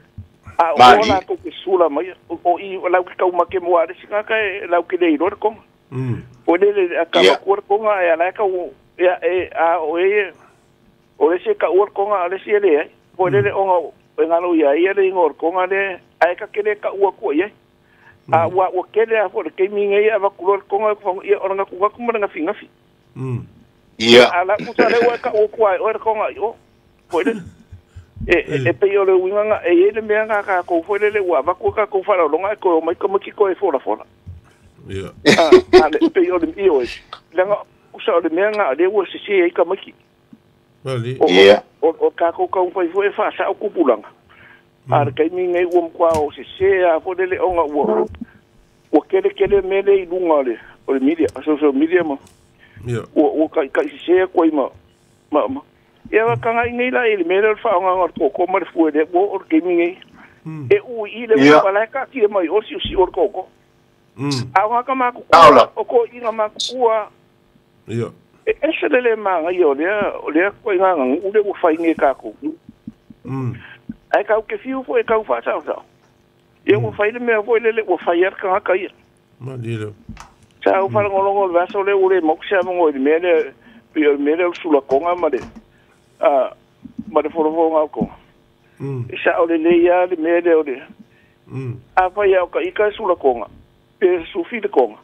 A o latou ke sula mai o i lau ke taumake mo a le isi tagata e lau ke le iloa le koga. O le le a ka avatua le koga e ala e tau ia e a o e o le isi e taʻua le koga a o le isi e leai. Po le ona e galo ia ia le igoa o le koga le ae ka ke le taʻua atua i ai. A ua kele a foi le taimi nei avatu loa le koga ia o le gatugatu ma le gafigafi. Ia. A la usa le ua e taʻua atua e oe le koga i o. Foi le e pei o le uiga e iai le mea ga kākou foi lele ua avatu e kākou faaaloaloga e toe o mai tamaiti toe folafola. Ia. A le pei o le ioe leaga usa o le mea ga lea ua sesē ai tamaiti. Ali. Ia. O kākou taumafai foi e faasao tupulaga. A le taimi nei ua matua o sesē a foi lele ona ua kelekele mea lea i luga o le media, social media ma. Ia. Ua kaʻikaʻi sesē atu ai ma ia tagaʻi nei la i le mea lea o le faaaogaga o le koko ma le fue lea ua oo le taimi nei. E ui i le ua la e kaatia mai o le siusiu o le koko. A o gaka makukua o koʻiga makukua. Ia. E ese le le magaia o lea koʻiga aganuʻu lea ua fai nei e kākou. Ae kau ke fiu foi e kau faasaosao. Ia ua fai le mea foi lele ua fai a le tagata ia. Malilo. Sa ou faalogologo o le vaaso lea ua le maua se avanoa i le mea lea pei o le mea lea o le sulakoga ma le ma le folofologa o koga. E sao lelei lava le mea lea o le afai a o ka ika e sulakoga pe sufi le koga.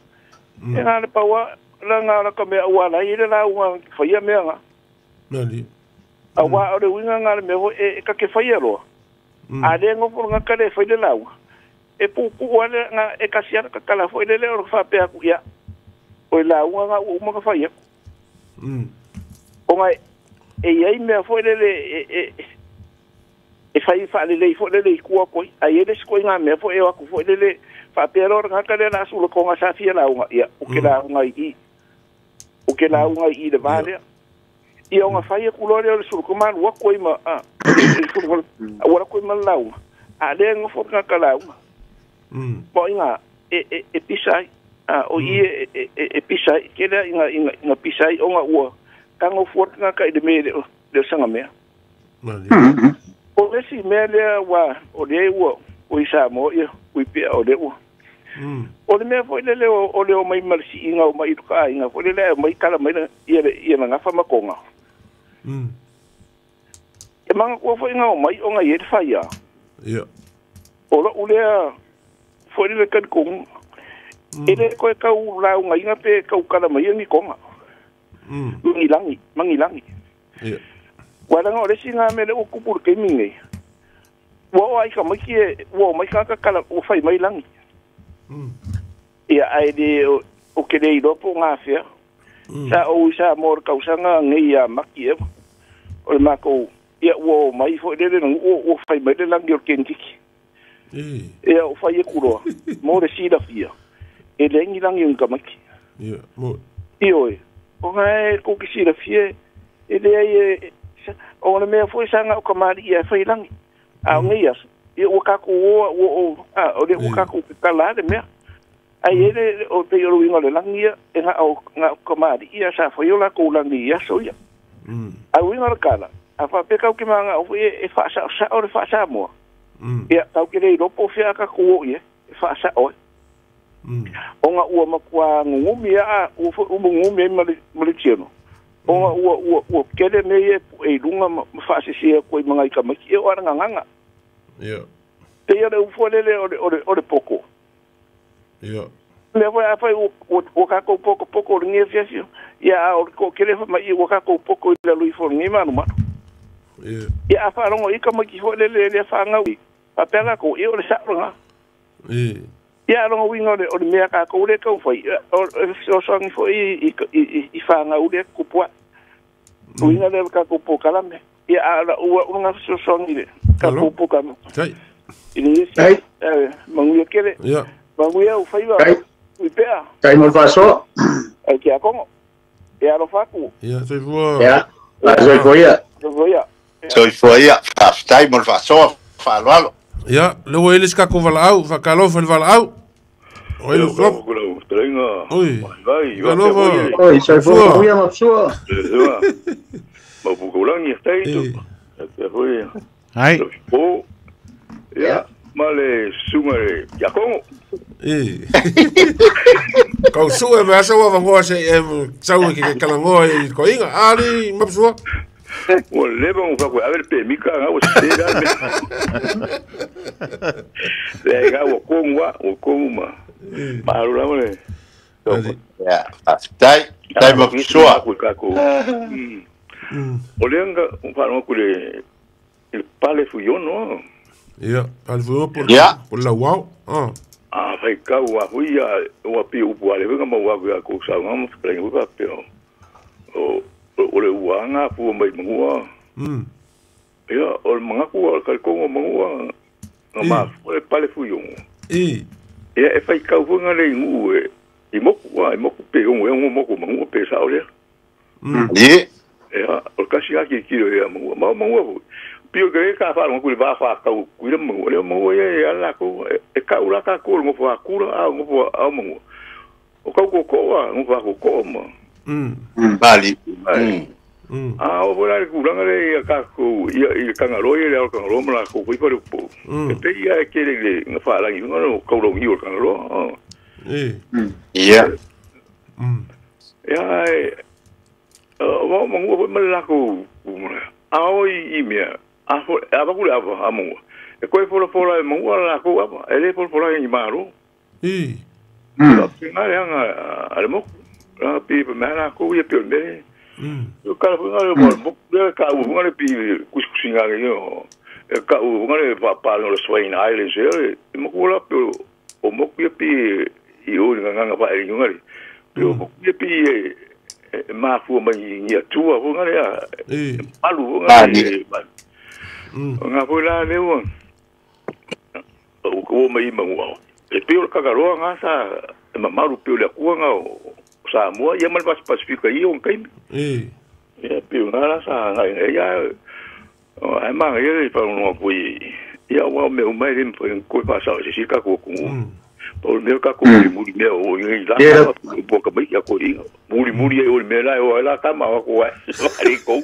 E na le paua la ngā la ka mea ua lai le la ua faia mea ngā. Nali. A wā o le uiga ngā le mea hoi e ka ke faia loa. A le ngofo ngā ka le fai le laua. E pupu ale ngā e kasi ana ka kala foi le le o le whapea ku ia. O le laua ngā ua uma ka faia. O ngā e iai mea foi le le e fai whaalelei foi le le i kua koi. A i ele si koi ngā mea foi e waku foi le le whapea loa ngā ka le la sula ko ngā safia launga. Ia, o ke launga i. O ke launga i le vālea. Ia o ngā whaia kuloa lea o le sula ko malu wako i ma ua lako i ma launga. A lea ngofo ngā ka launga. Po i ngā e pisai. O i e pisai. Ke lea i ngā pisai o ngā ua kango fuat ngā ka i le mea leo sanga mea. O le si mea lea wa o lea ua o i Samoa ia ui pea o lea ua. O le mea foi lele o leo mai malisi inga o mai iruka inga foi lele mai kala mai ia na ngafa makonga. E manga kua foi inga o mai o ngai e te whaia. Ia. O la ulea foi lele kanikonga. E le koe kau lau ngai inga pe kau kala mai ngi konga. Mangilangi, mangilangi. Ia. Walanga o le si ngā mele o kupuru kei mingi. Ua o ai ka mai ki e, ua o mai kaka kala o whai mai langi. Ia ai le o ke le ilopo ngā whia. Sa o sa mōra kausanga ngei a maki ewa. O le mākou, ia ua o mai fo lele nang ua o whai mai le langi o kentiki. Ia o whai e kuroa, mō le sila whia. E le ngi langi unga maki. Ia, mō. Ioe, o ngā e koki sila whia, e le ai e, o le mea foi sanga o ka maari ia e whai langi. A o ngei aso. Ia ua kākou oa, ua o, a, o le ua kākou ke kala le mea. Ai ele o te ioro inga le langi ia, e ngā o ngā o ka maari ia sa whai o la kou langi ia so ia. A uinga le kala, a whapekau ki mā ngā o e whaasa o sa o le whaasa moa. Ia tau ke le iloa po o fea a tatou o i ai e faasao ai. Ona ua matua gugumi a ua foi ua gugumi ai ma le tiano. Ona ua ua ua kele mea ia e pu'e i luga ma faasese atu ai ma nai tamaiti. Ia o ala gagaga. Ia. Pei o le upu foi lele o le o le o le poto. Ia. Mea foi afai ua ua tatou potopoto i lenei afiafi, ia a o le toatele foi ma ia ua tatou poto i lalo ifo o lenei manumanu. Ia. Ia a faalogo i tamaiti foi lele lea fanau i faapea latou, ia o le sa'o lena. Ia. Ia a o lona uiga o le mea a tatou lea e taumafai, o le fesoasoani foi i fanau lea e tutupu ae. O le uiga lea o le tatou polokalame. Ia a o lau au lena fesoasoani i le tatou polokalame. I lenei afiafi. Manuia tele. Ia. Manuia ou faiva. Ui pea. Tai mo le faasoa. Ai Tiakono. Ia alofa atu. Ia, soifua. Ia, soifua ia. Soifua ia. Soifua ia. Faafetai mo le faasoa. Faaaloalo. Ia, lea ua i ai le isi tatou valaau, faatalofa i le valaau. O ai le Lau lau fetalaiga, Oi. Vai, Talofa. Oi, soifua manuia ma sua. Soifua. Mapukaulagi, taito. Faapea foi. Hai. O. Ia, ma le susuga i le Tiakono. E. Kau sue me asa ua vangoa se e sau e ke kalangoa i koinga. Ali mapsua. Ua leva ona fai atu e ave le pemika ga ua sese la le mea. Leai ga ua kogu lava, ua kogu ma malo lava le Ia, faafetai. Tai mapsua. Aku i tatou. O lea na faalogo atu i le pale Fuiono. Ia, pale Fuiono po Ia. po le lauao. Ah. A faitau lava foi ia ua pei o upu a le foi na maua atu ia kou saunoaga ma fetalaiga foi faapea o o le uaga afua mai manua. Ia, o le manatu o le talitonu o manua na mafua le pale Fuiono. I. Ia, e faitau foi na le i nuu e i moku, a i moku pe ono e ono moku o manua pe sao lea. Ie. Ia, o le tasi lava tilotilo ia manua, ma o manua foi. Pei o le ka faalogo atu i le va fakau o Tutuila ma Manua, lea o Manua ia e ala latou, e kau la tatou o le nofo a Kula, a o nofo a o Manua. O kau tootoo a, nofo a tootoo ma. Mali. A oo foi la i le tulaga lea ia tatou, ia i le Tagaloa ia le ao o le Tagaloa ma latou foi faleupou. E pei lava e tele i le na faalagi i luga o taulauniu o le Tagaloa. Ia. Ia, ae, o Manua foi ma le latou, a oo i mea, a avatu le ava a Manua, e toe folafola e Manua le latou ava, e le folafola i ni Malo. Faapena le aga a le moku. La pi pa mea latou ia pei o le mea lea. O le tala foi lena o le moku lea e taua foi le pi kusikusiga ia e taua foi le faapalega o le Swain Islands ea le moku la pei o moku ia pi i o i le gagaga faaeliga le. Pei o moku ia pi e mafua mai i ni atua foi lea e malu foi le. O ngā foi la lea ua o mai i Manua. E pei o le Kakaroa ngā sa e mamalu pei o le Atua ngā o Samoa ia ma le Vasi Pasifika i ona taimi. Ia pei o ngā la sa agai ai ia ae manaia le faalogo atu i ia aua o mea uma e le mafai ona toe faasao e se isi tatou atunuu. Pau le mea o tatou mulimuli mea o i la tama po ka mai ia ko inga. Mulimuli ai o le mea la e o ai la tama o ko ai. Whare kou.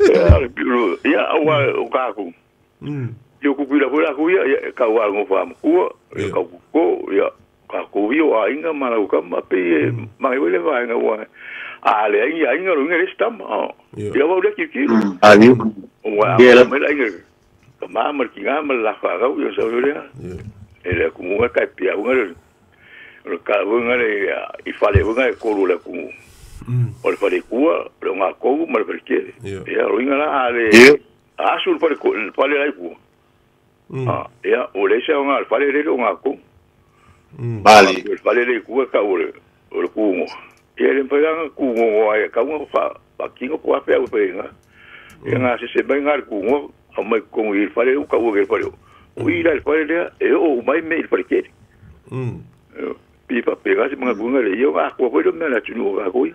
Ia le piro ia aua o kākou. Ia kuku ila foi lakou ia, ia kau a ngofa makua, ia kau ko, ia kākou ia o aiga ma lau kama pe e mangai foi le vaega ua a le ai aiga lo inga le tama. Ia wau le kikilo. Ali. Ua mai la inga. Ka ma ki ngā ma la whakau ia sa lea. E le kumunga kai pia unga le. O ka unga le i whale unga e kolu le kumu. O le whale kua, le ngā kou ma le whale kere. Ia o inga la a le asu le whale whale lai kua. Ia o le se o ngā whale rere o ngā kou. Mali. O le whale le kua ka o le kuungo. Ia le mpaianga kuungo ai ka unga wha kingo po apea ua whainga. Ia ngā se se mai ngā le kuungo a mai kongu i le whale u ka ua ke le whale o. O i la le whale lea e o mai me i le whale kere. Pi pa pe ngā se mga kuunga le ia ngā kua koe le mea la tunu o ngā koe.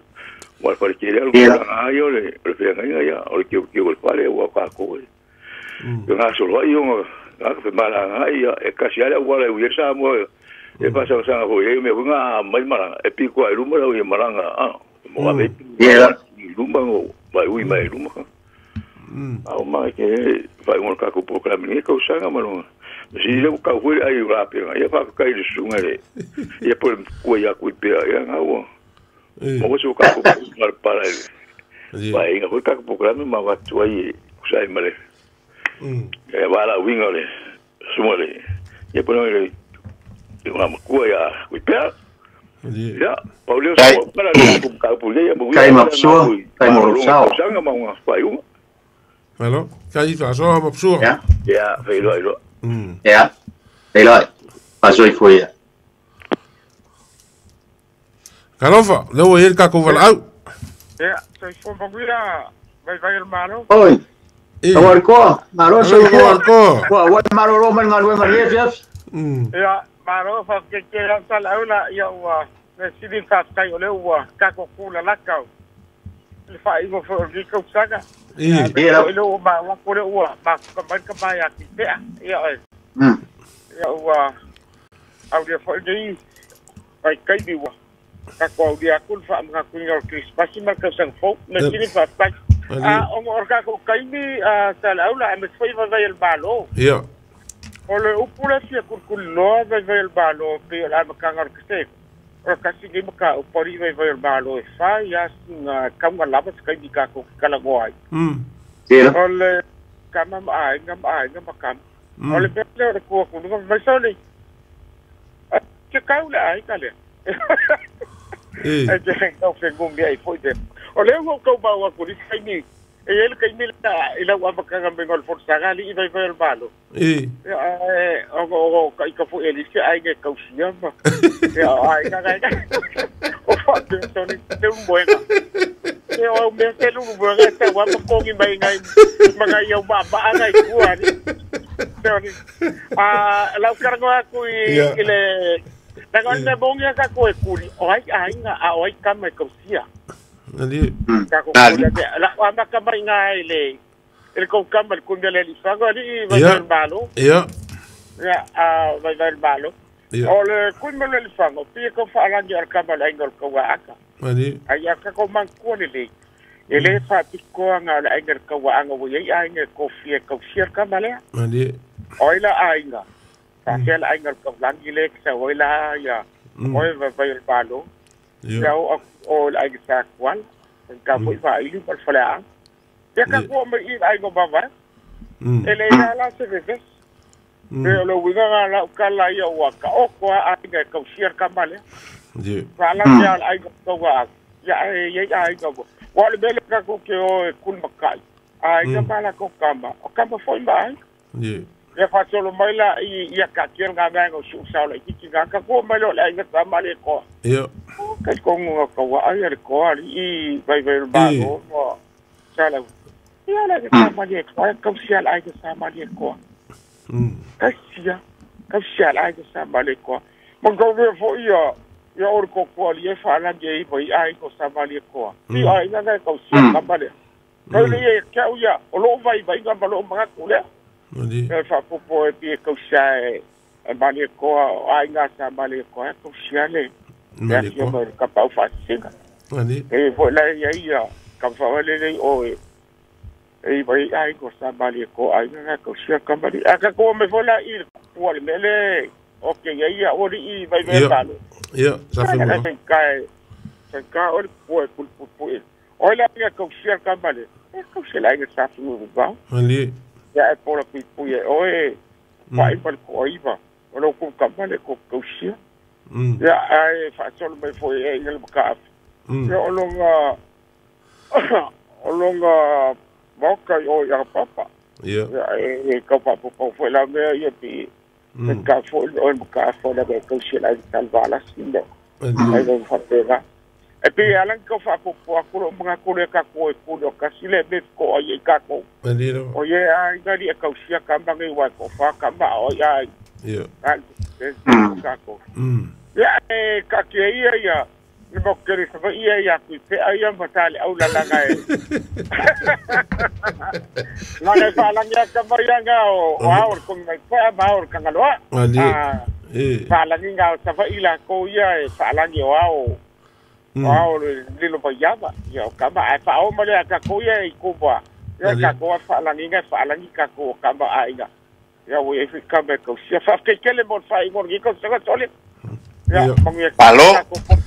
Wa le whale kere alu ngā ia o le whainga ia o le kio kio o le whale ua kā koe. Ia ngā soloa ia ngā ka whemala ngā ia e kasi ale ua le ui e Samoa e whasanga hoi e mea ngā mai maranga e piko ai ruma lau i maranga mo ave i luma ngo mai ui mai luma. Au ma ke fa ngo ka ko programa ni ko sanga ma no. Si le ka hu ai ra pe ia fa ka i sunga le. Ia po ko ia ku pe ia nga o. Mo so ka ko para le. Fa inga ko ka programa ma va tu ai sai male. E va la winga le. Sunga le. Ia po no le nga ma ku ia ku pe. Ya, Paulio para ka pu le mo kai ma psua, kai mo sao. Sanga ma nga fa yu. Hello, kai fa so ma psua. Ya. Ya, fe lo. Ya. Fe lo. Paso i foi. Kalofa, le o el ka ko vala au. Ya, soy fo banguira, vai vai el malo. Oi. Awar ko, malo soy ko. Ko, wa malo ro man ngalu ngali fiaf. Ya, malo fa ke ke la sala aula ya wa me sidi fa kai ole wa ka ko kula la kau. Le fa i mo fo ri ko saka. Ia le ma wa ko le wa ma ka ma ka ma ya ki te. Ia oi. Ia wa au le fo ni ai kai bi wa. Ka ko dia kul fa ma ku ni Christmas ma ka sang fo me sidi fa kai. A o mo ka ko kai ni sala aula me foi va vai el malo. Ia. O le upula fia kurkuloa vai vai el malo pe la makanga ke o kasi ni maka o pori vai vai el malo e fa ya singa kaunga lava kai ni ka ko kala goai. O le kama ma ai ngam ai ngam makam. O le pele o ko ko no vai soli. Ke kaula ai kale. E te ko fe gumbia i foi de. O le o ko ba wa ko ni kai ni e ele kai ni la ila wa makanga me ngol forsaga li vai vai el malo. E o kai ka fu ele se ai ke kausia ma. E ai ka ka. O fa te soni te un buena. E o me te lu buena te wa ko ngi mai ngai mangai yo ba ba ngai ku ani. Soni. A la kargo ku i le la gonda bongia ka ko e kuri. O ai ai nga a o ai ka me kausia. Ali. Ka ko la wa ma ka mai ngai le el ko kamba con le lifago ali va el malo. Ya. Ya, va el malo. O le kun me le lifago, pi ko fa la ni kamba la ingol ko wa aka. Ali. Ai aka ko man ko le. Ele fa pi ko nga la ingol ko wa anga wo ye ai nge ko fie ko fier kamba le. Ali. Oila ainga. Fa ke la ingol ko langi le sa oila ya. Oi va va el malo. Ya o o la sa kwal. Ka fo fa ilu par fala. Ya ka ko me i ai go baba. Ele ila la se ve. Pero lo wiga la ka la ya wa ka o ko ai ga ko shir ka male. Je. Fa la ya ai go wa. Ya ai ai go. Wa le bele ka ko ke o kul makai. Ai ka bala ko kamba. O kamba foi mai. Je. Ya fa solo mai la i ya ka kier ga ga go shu sa la ki ga ka ko mai lo la ga ka male ko. Yo. Ka ko ngo ko wa ai ko ali i vai vai ba go. Sala. Ya la ka male ko ka sia la ka sa male ko. Ka sia la ka sa male ko. Mo go ve fo ia ya or ko ko ali e fa la ge i ai ko sa male ko. I ai ga ka sia ka male. Ka le ye ka u ya o lo vai vai ga ba lo ma ko le. Ali. E fa popo e pi ko sia e male ko ai ga sa male ko ko sia le. Male ko. Ka pa fa singa. Ali. E fo la ya ia ka fa le le o e. E vai ai ko sa male ko ai ga ko sia ka male. A ka ko me fo la i ko le mele. O ke ya ia o ri i vai vai ba. Ya, sa fe mo. Ka o ko ko ko. O la ya ko sia ka male. E ko sia la ga sa fe mo ba. Ali. Ya e pola pui pui e oe pai pa ko iva o lo ko ka male ko ko sia. Ya ai fa solo me foi e il ka. Ya o longa boka o ya papa. Ya. Ya e ka papa po foi la me ya pi. Ka fo o ka fo la ko sia la salva la sinda. Ai go fa pega. E pi alan ko fa ko ko mga ko le ka ko ko ka sile me ko ai ka ko. Ali lo. O ye ai ga ri ka sia ka ba ngai wa ko fa ka ba o ya. Ya. Ka ko. Ya e ka ke ia ya. Ni mo ke ri sa ia ya ku pe ai ya ma tale au la la ngai. La ngai fa la ngai ka ba ya nga o au ko ngai pa ba o ka ngalo. Ali. E. Fa la ngai nga sa fa ila ko ia e fa la ngai o au. Wow, lilo pa yaba. Yo kama ai fa o male ka ko ia i ko ba. Ia ka ko fa'alagiga e fa'alagi kakou o kama aiga. Ia ua iai fo'i kama e kausia. Fa'afetai tele mo le fa'aiga o lenei tausaga sole. Ia manuia Alo.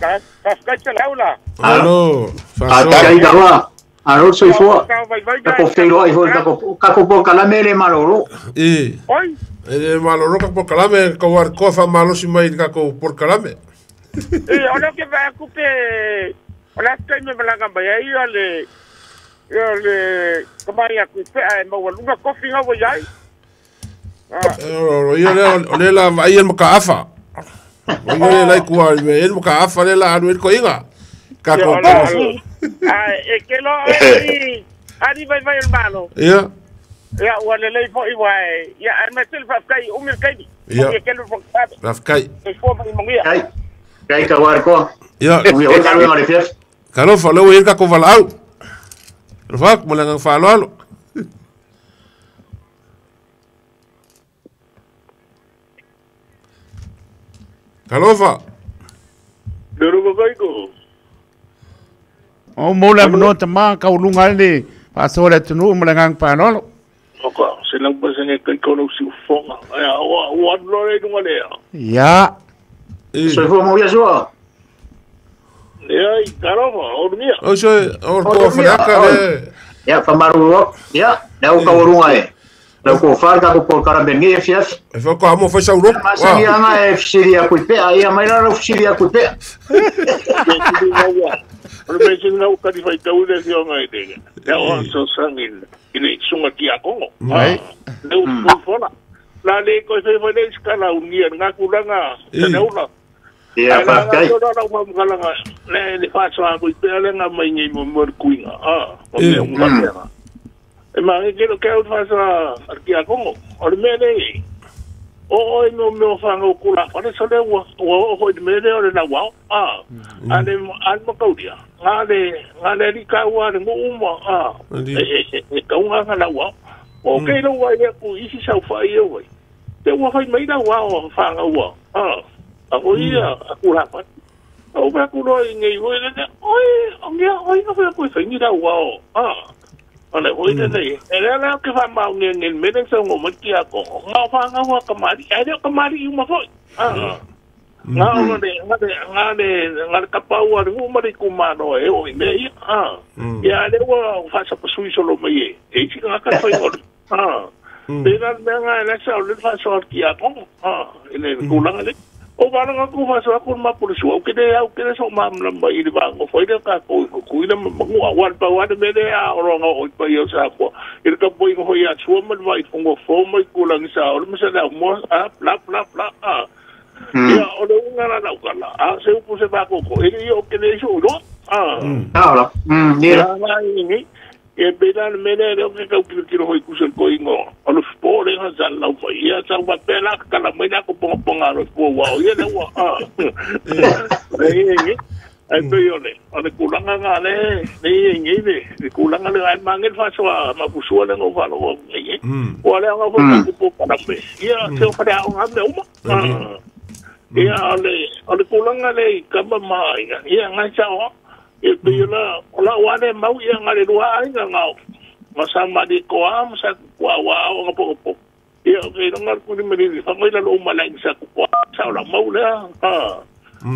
Fa'afetai tele au la. Alo. Fa'atai taua. Alo soifua. Kako feiloai foi kako polokalame le malolo. E. Oi. E le malolo ka polokalame ka war ko fa malosi mai ka ko polokalame. E o le ke va kupe o la taimi malaga mai ai o le ia le kamai aku pe ai maualuga kofi nga ua iai. O ia lea o le la vaai e le makaafa. O ia le lai kua me e le makaafa le la alu e le koiga. Ka ko Ai e ke lo ai ali vai vai o le malo. Ia. Ia ua lelei fo'i ua e ia ae maise le fa'afetai umi le taimi. Ia. Ia kelu fa'afetai. Fa'afetai. Soifua ma manuia. Kai. Kai ka war ko. Ia. Manuia o galuega o le fiafi. Talofa lea ua i ai le tatou valaau. Alofa atu ma le agaga fa'aloalo. Talofa. O mo le manoa tamā kauluga ai le fa'asoa le atunuu ma le agaga fa'aloalo. Oka, se lau pasenge kai kono si ufonga. Ia, ua anu loa le inuga lea. Ia. Soifua mau ia sua. Ia, i talofa, orumia. O se, o koa whanaka le. Ia, whamaru ia, le au kauaruga e. Lau ko whare kako por karamengi e fiafi. E whaka amo whai sau roko. Masani anga e fisiri a kui pea, ia mai rara fisiri a kui pea. O le mea sina u kari whai tau le fionga i tega. Ia o so sangi i le sunga ki a kongo. Mai. Le u fona. La le koe whai whai le iskala ungia ngā kulanga te neula. Ia, whakakai. Ai la ngā le le whāsoa kui pea le ngā mai ngei mo mo kuinga. O mea unga. E maangi kelo ke au whāsoa ar ki a kongo. O le mea nei. O oi mo mea whanga o kula whare so le ua o hoi mea le o le lau ao. Ale makauria. Ngā le rika ua le ngu uma. E kaunga ngā lau ao. O kei lau ai aku isi sau whai e wai. Te ua whai mai lau ao whanga ua. A hoi ia aku la whare. O mea ku roa i ngei hoi le oi, o ngea oi nga whai aku i whai ni lau ao. O le hoi le nei. E lea lea ke wha mau ngea ngel mene sa ngo mai ki a kongo. Ngā whanga hua kamari. Ai leo kamari i uma foi. Ngā o le, ngā le kapau a le ngumari kumano e o i mea ia. Ia le ua whasapasui solo mai e. E iti ngā ka whai ngore. Tēnā mea ngā e lesa o le whasoa ki a kongo. E le kūlanga le. O wānanga ku whasoa ku mapuru sua. O kene au kene so mamlamba i le wāngo whai le ka koi kuina mangua. Wan pa wane mene a oronga oi pa i o sa kua. I le kapo ingo hoi a sua ma le vai fongo fōma i kūlangi sa o le masa lea mua. Pla pla pla. Ia o le unga la lau kala. A se upu se whakoko. E le o kene iso uroa. Aola. Ia ngā ingi. E pena le mene leo ke kau kilo kilo hoi kusel ko ingo. O le fpo le nga sa lau mai. Ia sa wa pela kala mai na ko ponga ponga ro fpo wa o ia le wa. E ingi. Ai pe yo le. O le kulanga nga le. Le ingi le. Le kulanga le ai mangel fasoa mapusua le ngo falo o ingi. O le nga fo ku po kala me. Ia se o fare au nga me uma. Ia o le kulanga le kama mai. Ia nga sa o. E pei la o la wane mau ia ngā le rua ai ngā ngau. Ngā sa mani koa, ma sa kua wā o ngā poko poko. Ia o kei ngā kuni mani whangai la lo malai sa kua sa o la mau lea.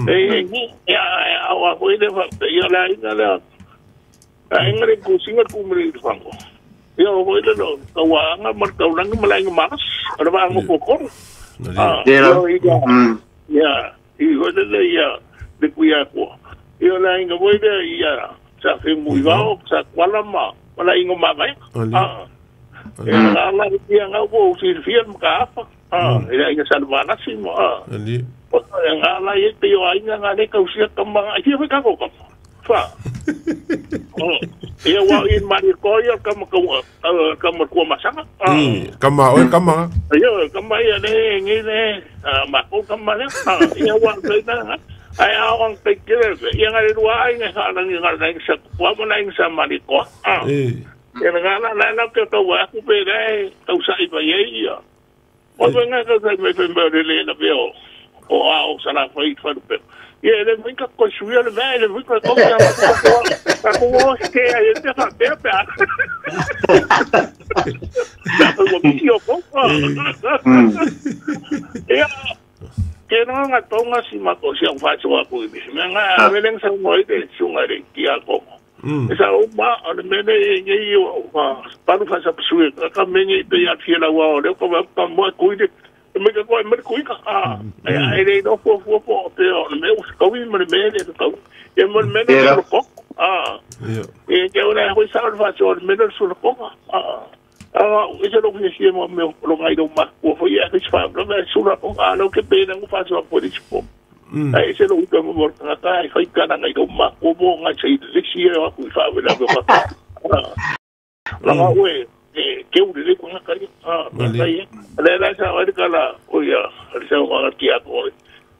E ngi, ia au a hoi le whakte, ia la inga lea. A inga le kusinga kumiri whango. Ia o hoi le lo, ka wā ngā markau langi malai ngā maras, o le wā ngā pokoro. Ia, i hoi le le ia, le kuia kua. Ia la inga voi le ia sa whengu i wao, sa kuala ma, wala inga mawai. E la la ia ngau po si fia ma ka afa. E la inga salvanasi ma. O e ngā la e te o inga ngā le kausia kama, ai fia ka ko kama. Fa. Ia wa i mari ko ia kama kama kua masanga. Kama oi kama. Ia kama ia le ngi le ma ko kama le. Ia wa te na. Ai au ang te kere, ia ngā rua ai ngā harangi ngā rangi sa kua mo nai sa mari koa. Ia ngā la la la ke tau aku pe re, tau sa i pa ye ia. O me ngā ka sai me pe me le la pe o. O a o sa la fai fa pe. Ia le me ka ko suia le me le me ka ko ka ko o ke ai te fa pe pe. Ia ke nga tonga si mako si au fasoa ku i me nga veleng sa mo i te sunga le kia kongo. E sa o ma o le mene e ngi o palu fa sa psue ka mene pe ya fia la wa o le ko pa mo ku i me ka ko me ku i ka e e le no fo fo fo pe o me o ko i me me le ko e mo me le ko e ke ora ho sa fa so me le su ko a ese lo que se mo me lo ngai do ma ko fo ya que fa lo me su la ko a lo que pe na fa so po di po a ese lo que mo ka ka fa ka na ngai do ma ko mo ngai sei le si e ku fa ve la ko la ma we ke u le ko ngai a ngai le la sa wa ka la o ya le sa wa ki a ko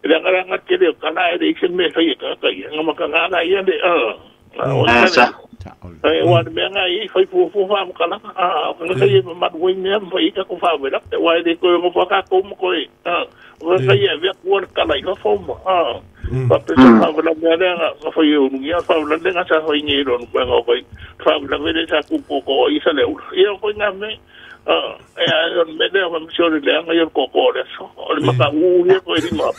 le nga nga ke le ka na e se me fa ka ka nga ma ka nga ya le a sa e wa me nga i fai fu fu fa mo kala a nga kai ma ma me fa i ka ko fa we la wa de ko mo fa ka ko mo ko e wa kai e ve ko kala i ka fo mo a pa pe sa fa la me nga nga fa yo ngia fa la nga sa fa ni ro no nga ko fa la ve de sa ku ko ko i sa le i ko nga me e a me de ma me le nga yo ko ko le so o le ma ka u ye ko ri ma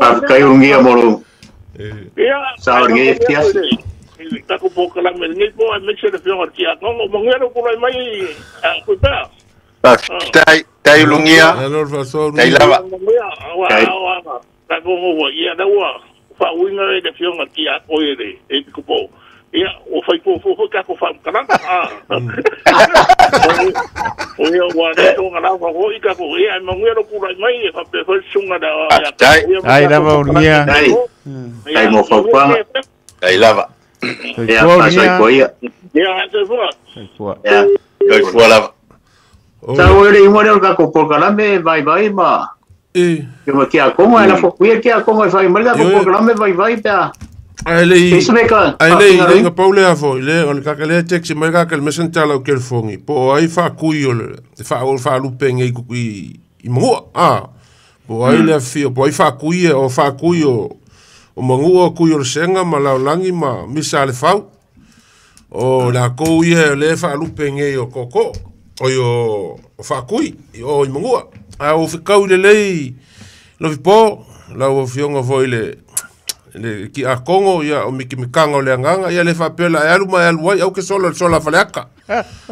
a kai ungia moro. Sa orge tias. Ta ko po kala me ngi po me se le fior ki a ngo mo ngero ko mai a ko ta. Tai tai lungia. Tai lava. Wa ta ko mo ia da wa fa uinga le fior ki a ko ele e ko po. Ia o fai po fo ka ko fa kala. O ia wa ne to ngala fa ko i ka ko ia mo ngero ko mai fa pe fa sunga da ya. Ai lava ungia. Tai mo fa Tai lava. Ia fa ko ia. Ia se fua. Ia. Kai fua lava. Sa o le mo le ka ko por kala me vai vai ma. E. Ke mo kia kongo ela fo kuia kia kongo e fai mai ka ko por kala me vai vai pa. Ai le ai le nga paule a fo le o le ka le taxi mai ka le messenger la ke le fongi po ai fa kui o le fa o fa lupenge i i mo a po ai le fi po ai fa kui o fa kui o mangua kui o senga ma la langi ma misa le fau o la ko ie le fa lupenge o koko o yo fa kui o i mangua a o fi kau le lei lo fi po la o fionga foi le le ki a kongo ia o mikimikanga o le anganga ia le fapela e alu mai alu ai au ke solo sola faleaka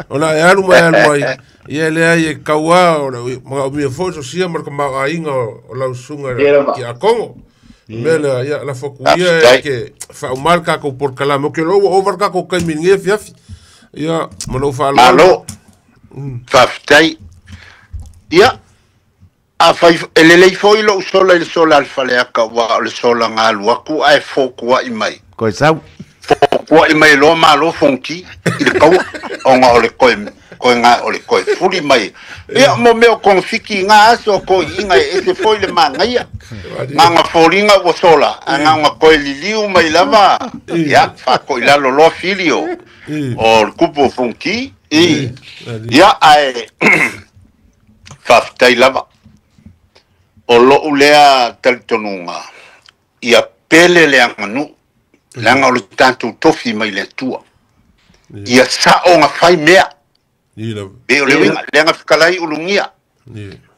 o la e alu mai alu ai ia le ai e kaua o le mga o mia foso sia marka maainga o lau sunga ki a kongo me le ia la foku ia ke fa o marka ko por kalama ke lo o marka ko kai minge fiafi ia malo fa malo faftai ia a fai ele lei foi lo sola il sola al faleaka wa le sola ngalu aku ai foku ai mai ko sau foku ai mai lo malo fonki il kau o nga ole ko ko nga ole ko fuli mai ia mo me o konfiki nga aso ko inga e se foi le manga ia nga folinga o sola nga nga ko liliu mai lava ia fa ko ila lo lo filio o kupo fonki e ia ai faftai lava o lo ulea talitonuga ia pele le aganuu leaga o le tatou tofi mai le Atua ia saʻoga fai mea e o le uiga leaga fekalai ulugia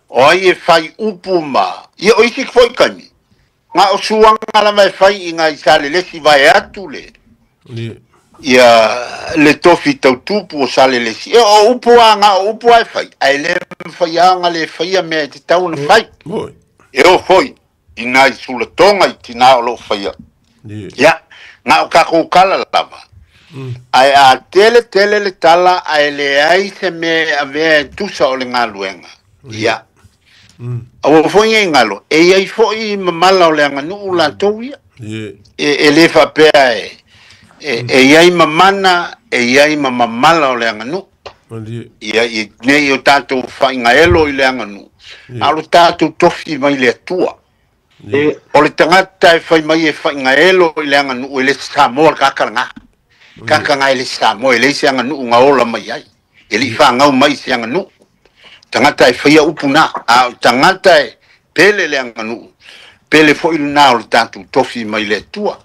o ai e fai upu ma ia o isi foʻi kaimi ga o suaga lava e fai i gai sa lelesi vae atu le ia le tofi tautupu o sa lelesi e o upu aga o upu ae fai ae lē mafaiaga le faia mea e tatau ona fai e o foi i nai sulatoga i tinā o loo faia ia ga o kakou kala lava ae a tele tele le tala ae leai se mea e avea e tusa o le galuega ia aua foi e galo e iai foʻi mamala o le aganuu latou ia e lē faapea e e iai mamana e iai ma mamala o le aganuu ia i nei o tatou faaigaelo i le aganuu a o le tatou tofi mai le Atua o le tagata e fai mai e faaigaelo i le aganuu e le Samoa le kakalaga kakanga e le Samoa e leai se aganuu gaola mai ai e lii fagau mai se aganuu tagata e faia upu na a o tagata e pele le aganuu Pele foʻi lenā o le tatou tofi mai le Atua.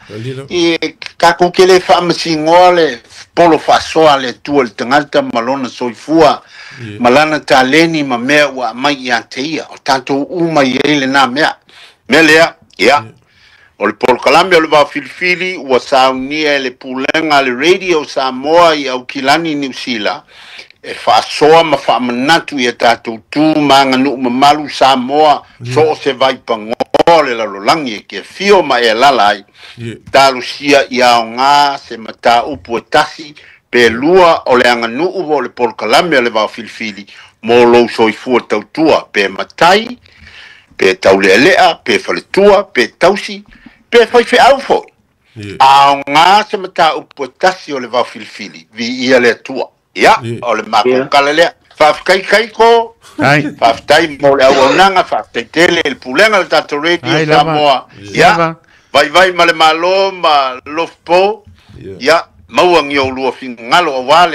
E tatou te lē faamasinoa le polo faasoa a le Atua i le tagata ma lona soifua ma lana taleni ma mea ua aumai iā te ia. O tatou uma i ai lenā mea. Mea lea, ia, o le polokalame o le vaofilifili ua saunia e le pulega a le Radio Samoa i Aukilani, Niu Sila, e faasoa ma faamanatu i a tatou tu ma aganuu mamalu Samoa so o se vaipanoa o le lalolagi e te afio ma e alaala ai, talosia ia aogā se mataupu e tasi pe lua o le aganuu o le polokalame o le vaofilifili mo lou soifua tautua pe matai, pe taulealea, pe faletua, pe tausi, pe faifeau foʻi. Aogā se mataupu e tasi o le vaofilifili, viia le Atua. Ia, o le matou tala lea. Faafetai Taito, faafetai mo le auaunaga, faafetai tele i le pulega o le tatou Radio Samoa. Ia, vaivai ma le Malo ma Lofopo, ia, maua ni oulua finagalo auā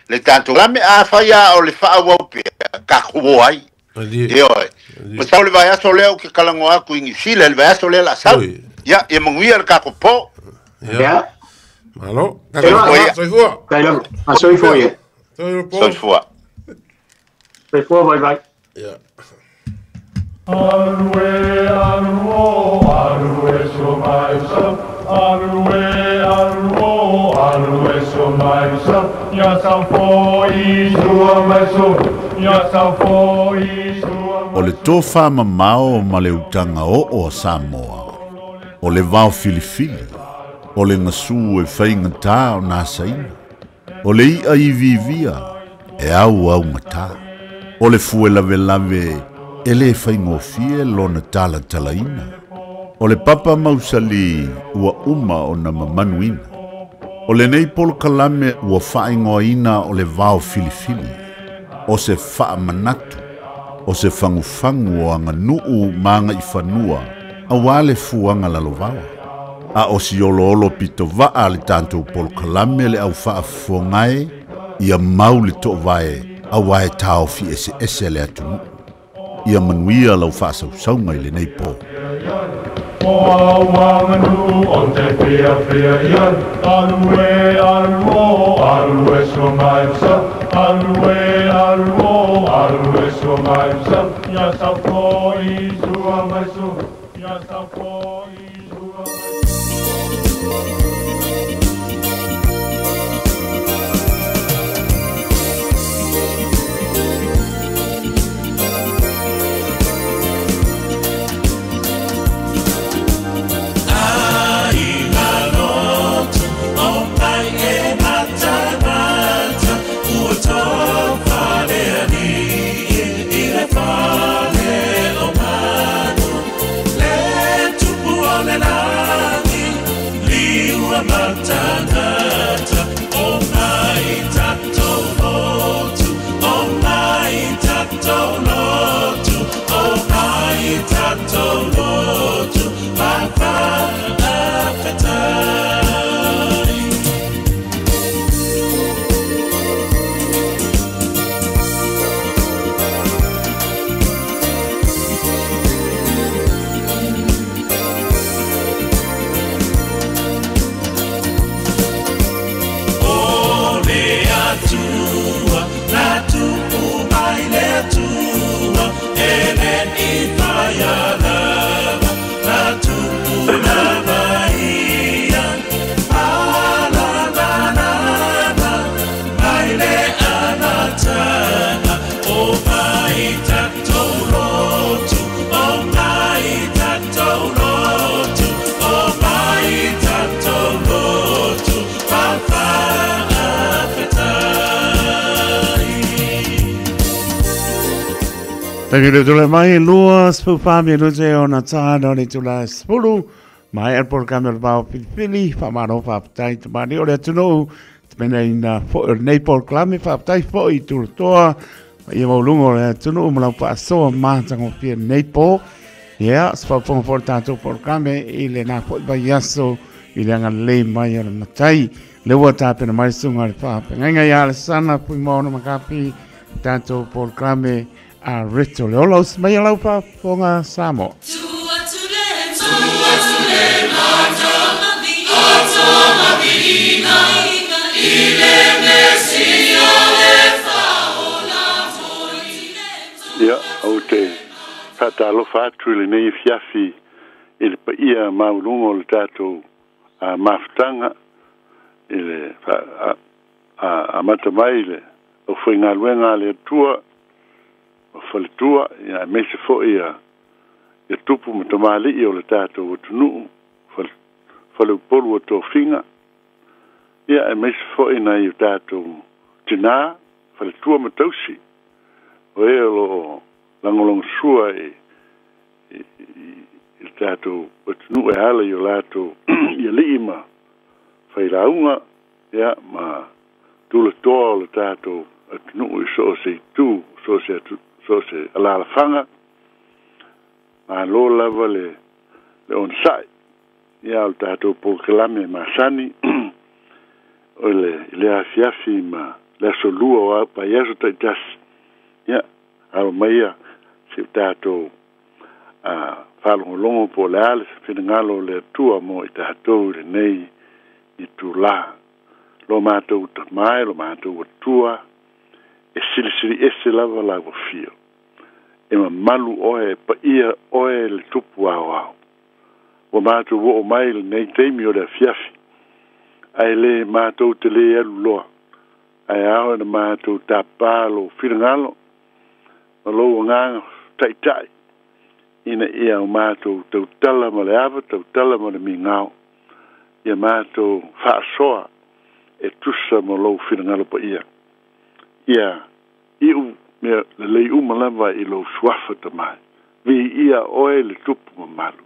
le tatou lame. Afai lava o le faaauau pea, tatou o ai. Ioe. Masalo le vaiaso lea ou te talanoa atu i Niu Sila i le vaiaso lea o le a sau. Ia, ia manuia le tatou po. Ia. Malo. Soifua. Soifua. Soifua. Soifua. Soifua, bye bye. Ia. Alu e, alu o, alu e so mai so. Alu e, alu o, alu e so mai so. Ia sau foʻi sua mai so. Ia sau foʻi sua O le tofamamao ma le utaga oo a Samoa, o le vaofilifili, o le gasū e faigatā ona asaina, o le iʻa iviivia e auaugatā, o le fue lavelave e lē faigofie lona talatalaina, o le papa mausalī ua uma ona mamanuina. O lenei polokalame ua faaigoaina o le vaofilifili, o se faamanatu, o se fagufagu o aganuu ma agaifanua auā le fuaga lalovaoa. A o si oloolo pitovaa a le tatou polokalame le au faafofoga e, ia mau le toovae auā e taofi eseese le atunuu. Ia manuia lau faasausauga i lenei po. O au aganuu o te fiafia i ai. Alu e, alu o, alu e so mai so. Alu e, alu o, alu e so mai so. Ia sau foʻi sua mai so. Ia sau foʻi sua mai Taimi le tule mai 24 minute ona tāna o le tula 10 mai al polokalame o le vaofilifili faamalo faafetai tamani o le atunuu te mena ina foʻi o lenei polokalame faafetai foʻi i tulatoa ia mauluga o le atunuu ma lau faasoa matagofie lenei po. Ia se faafofoga foi o le tatou polokalame i lenā foʻi vaiaso i le agalelei mai o le matai le ua tapena mai le susuga i le faafeagaiga ia Alesana Fuimaono Makapi tatou polokalame a Rito le ola usi mai lau faafofoga Samoa. Ia, ou te faatalofa atu i lenei afiafi i le paia maualuga o le tatou mafutaga i le amata mai le aufaigaluega a le Atua o faletua, ia aemaise foi ia tupu ma tamalii o le tatou atunuu faleupolu o tofiga, ia aemaise foi nai o tatou tinā faletua ma tausi o e o loo lagolagosua i le tatou atunuu e ala i o latou i alii ma failauga, ia ma tulatoa o le tatou atunuu i so o se itu, so o se alalafaga. Malo lava le onosai, ia o le tatou polokalame masani o le afiafi ma le aso lua o vaiaso taitasi. Ia, alo maia si o tatou faalogologo po o le a le finagalo o le Atua mo i tatou i lenei itulā. Lo matou tamai, lo matou Atua, e silisili ese lava lau afio. E mamalu oe, e paia oe le tupu aoao. Ua matou oo mai lenei taimi o le afiafi, ae le matou te le alu loa, ae ao ina matou tapā lou finagalo ma lou agaga taitai, ina ia o matou tautala ma le ava, tautala ma le migao, ia matou faasoa e tusa ma lou finagalo paia. Ia iu mea lelei uma lava i lou suafa tamai. Viia oe le tupu mamalu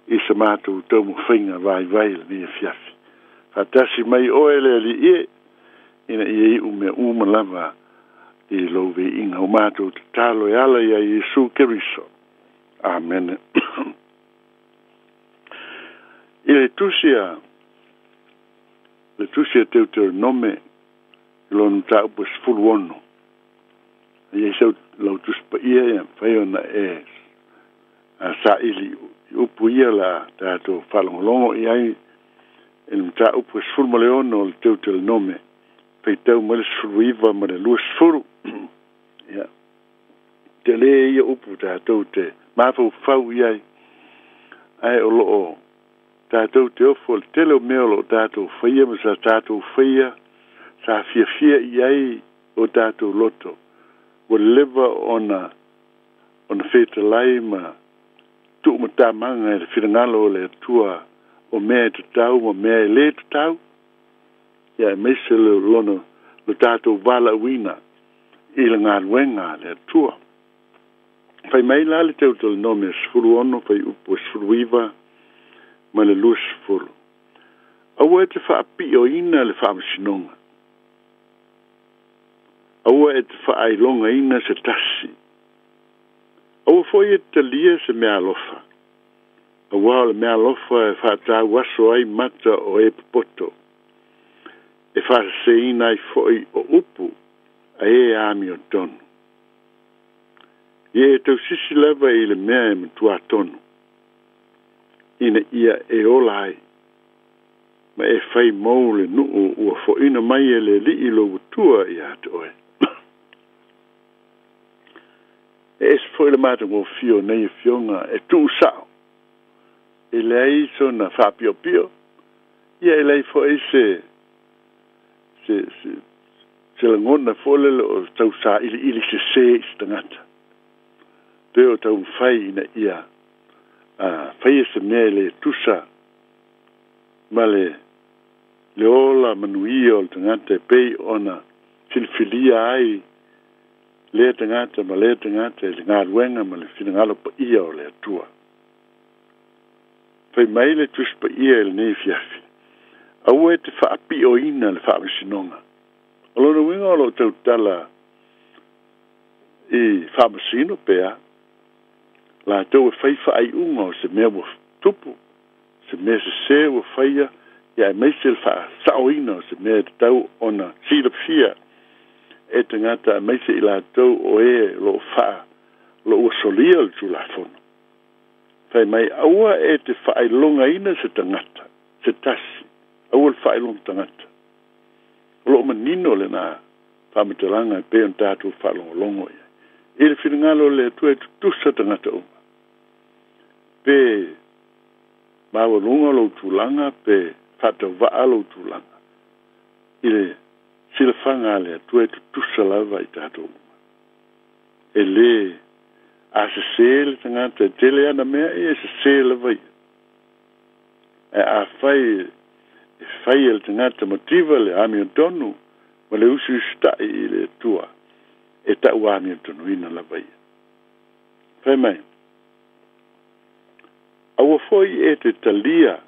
i sa matou taumafaiga vaivai lenei afiafi. Faatasi mai oe le Alii e, ina ia iu mea uma lava i lou viiga. O matou tatalo e ala ia Iesu Keriso. Amene. I le tusi a Teuteronome i lona mataupu e 16. Ia i sau lau tusi paia ia mafai ona e saili i upu ia la tatou faalogologo i ai i le mataupu e 16 o le Teuteronome, faitau mai le 19 ma le 20. Ia, tele ia upu tatou te mafaufau i ai, ae o loo tatou te ofo le tele o mea o loo tatou faia ma sa tatou faia sa fiafia i ai o tatou loto. Ua leva ona fetalai ma tuumatamaga i le finagalo o le Atua o mea e tatau ma mea e le tatau, ia aemaise le lona le tatou valaauina i le galuega a le Atua. Fai mai la le Teuteronome 16 fuaiupu 19 ma le 20. Aua e te faapioina le faamasinoga, aua e te faailogaina se tasi, aua foi e te talia se mea alofa, aua o le mea alofa e faatauaso ai mata o e popoto, e faaseseina ai foi o upu a e amiotonu. Ia e tausisi lava i le mea e matua tonu, ina ia e ola ai, ma e fai mou le nuu ua foina mai e le Alii lou Atua ia te oe. E ese foi le matagofie o nei afioga e tuusao, e leai sona faapiopio, ia e leai foi se lagona foi lele o tausailiili sesē i se tagata, pe o taumafai ina ia faia se mea e le tusa ma le ola manuia o le tagata e pei ona filifilia ai lea tagata ma lea tagata i le galuega ma le finagalo paia o le Atua. Fai mai le tusi paia i lenei afiafi, aua e te faapioina le faamasinoga. O lona uiga o loo tautala i faamasino pea latou e fai faaiuga o se mea ua tupu, se mea sesē ua faia, ia aemaise le faasaoina o se mea e tatau ona silafia e tagata, aemaise i latou o e loo ua solia le Tulafono. Fai mai aua e te faailogaina se tagata se tasi, aua le faailoga tagata. O loo manino lena faamatalaga e pei ona tatou faalogologo i ai. I le finagalo o le Atua e tutusa tagata uma. Pe maualuga lou tulaga pe faatauvaa lou tulaga. I le silafaga a le Atua e tutusa lava i tatou uma. E lē a sesē le tagata e tele ana mea ia e sesē lava ia. Ae afai e fai e le tagata mativa le amiotonu ma le usiusita'i i le Atua e ta'u amiotonuina lava ia. Fai mai, aua foi e te talia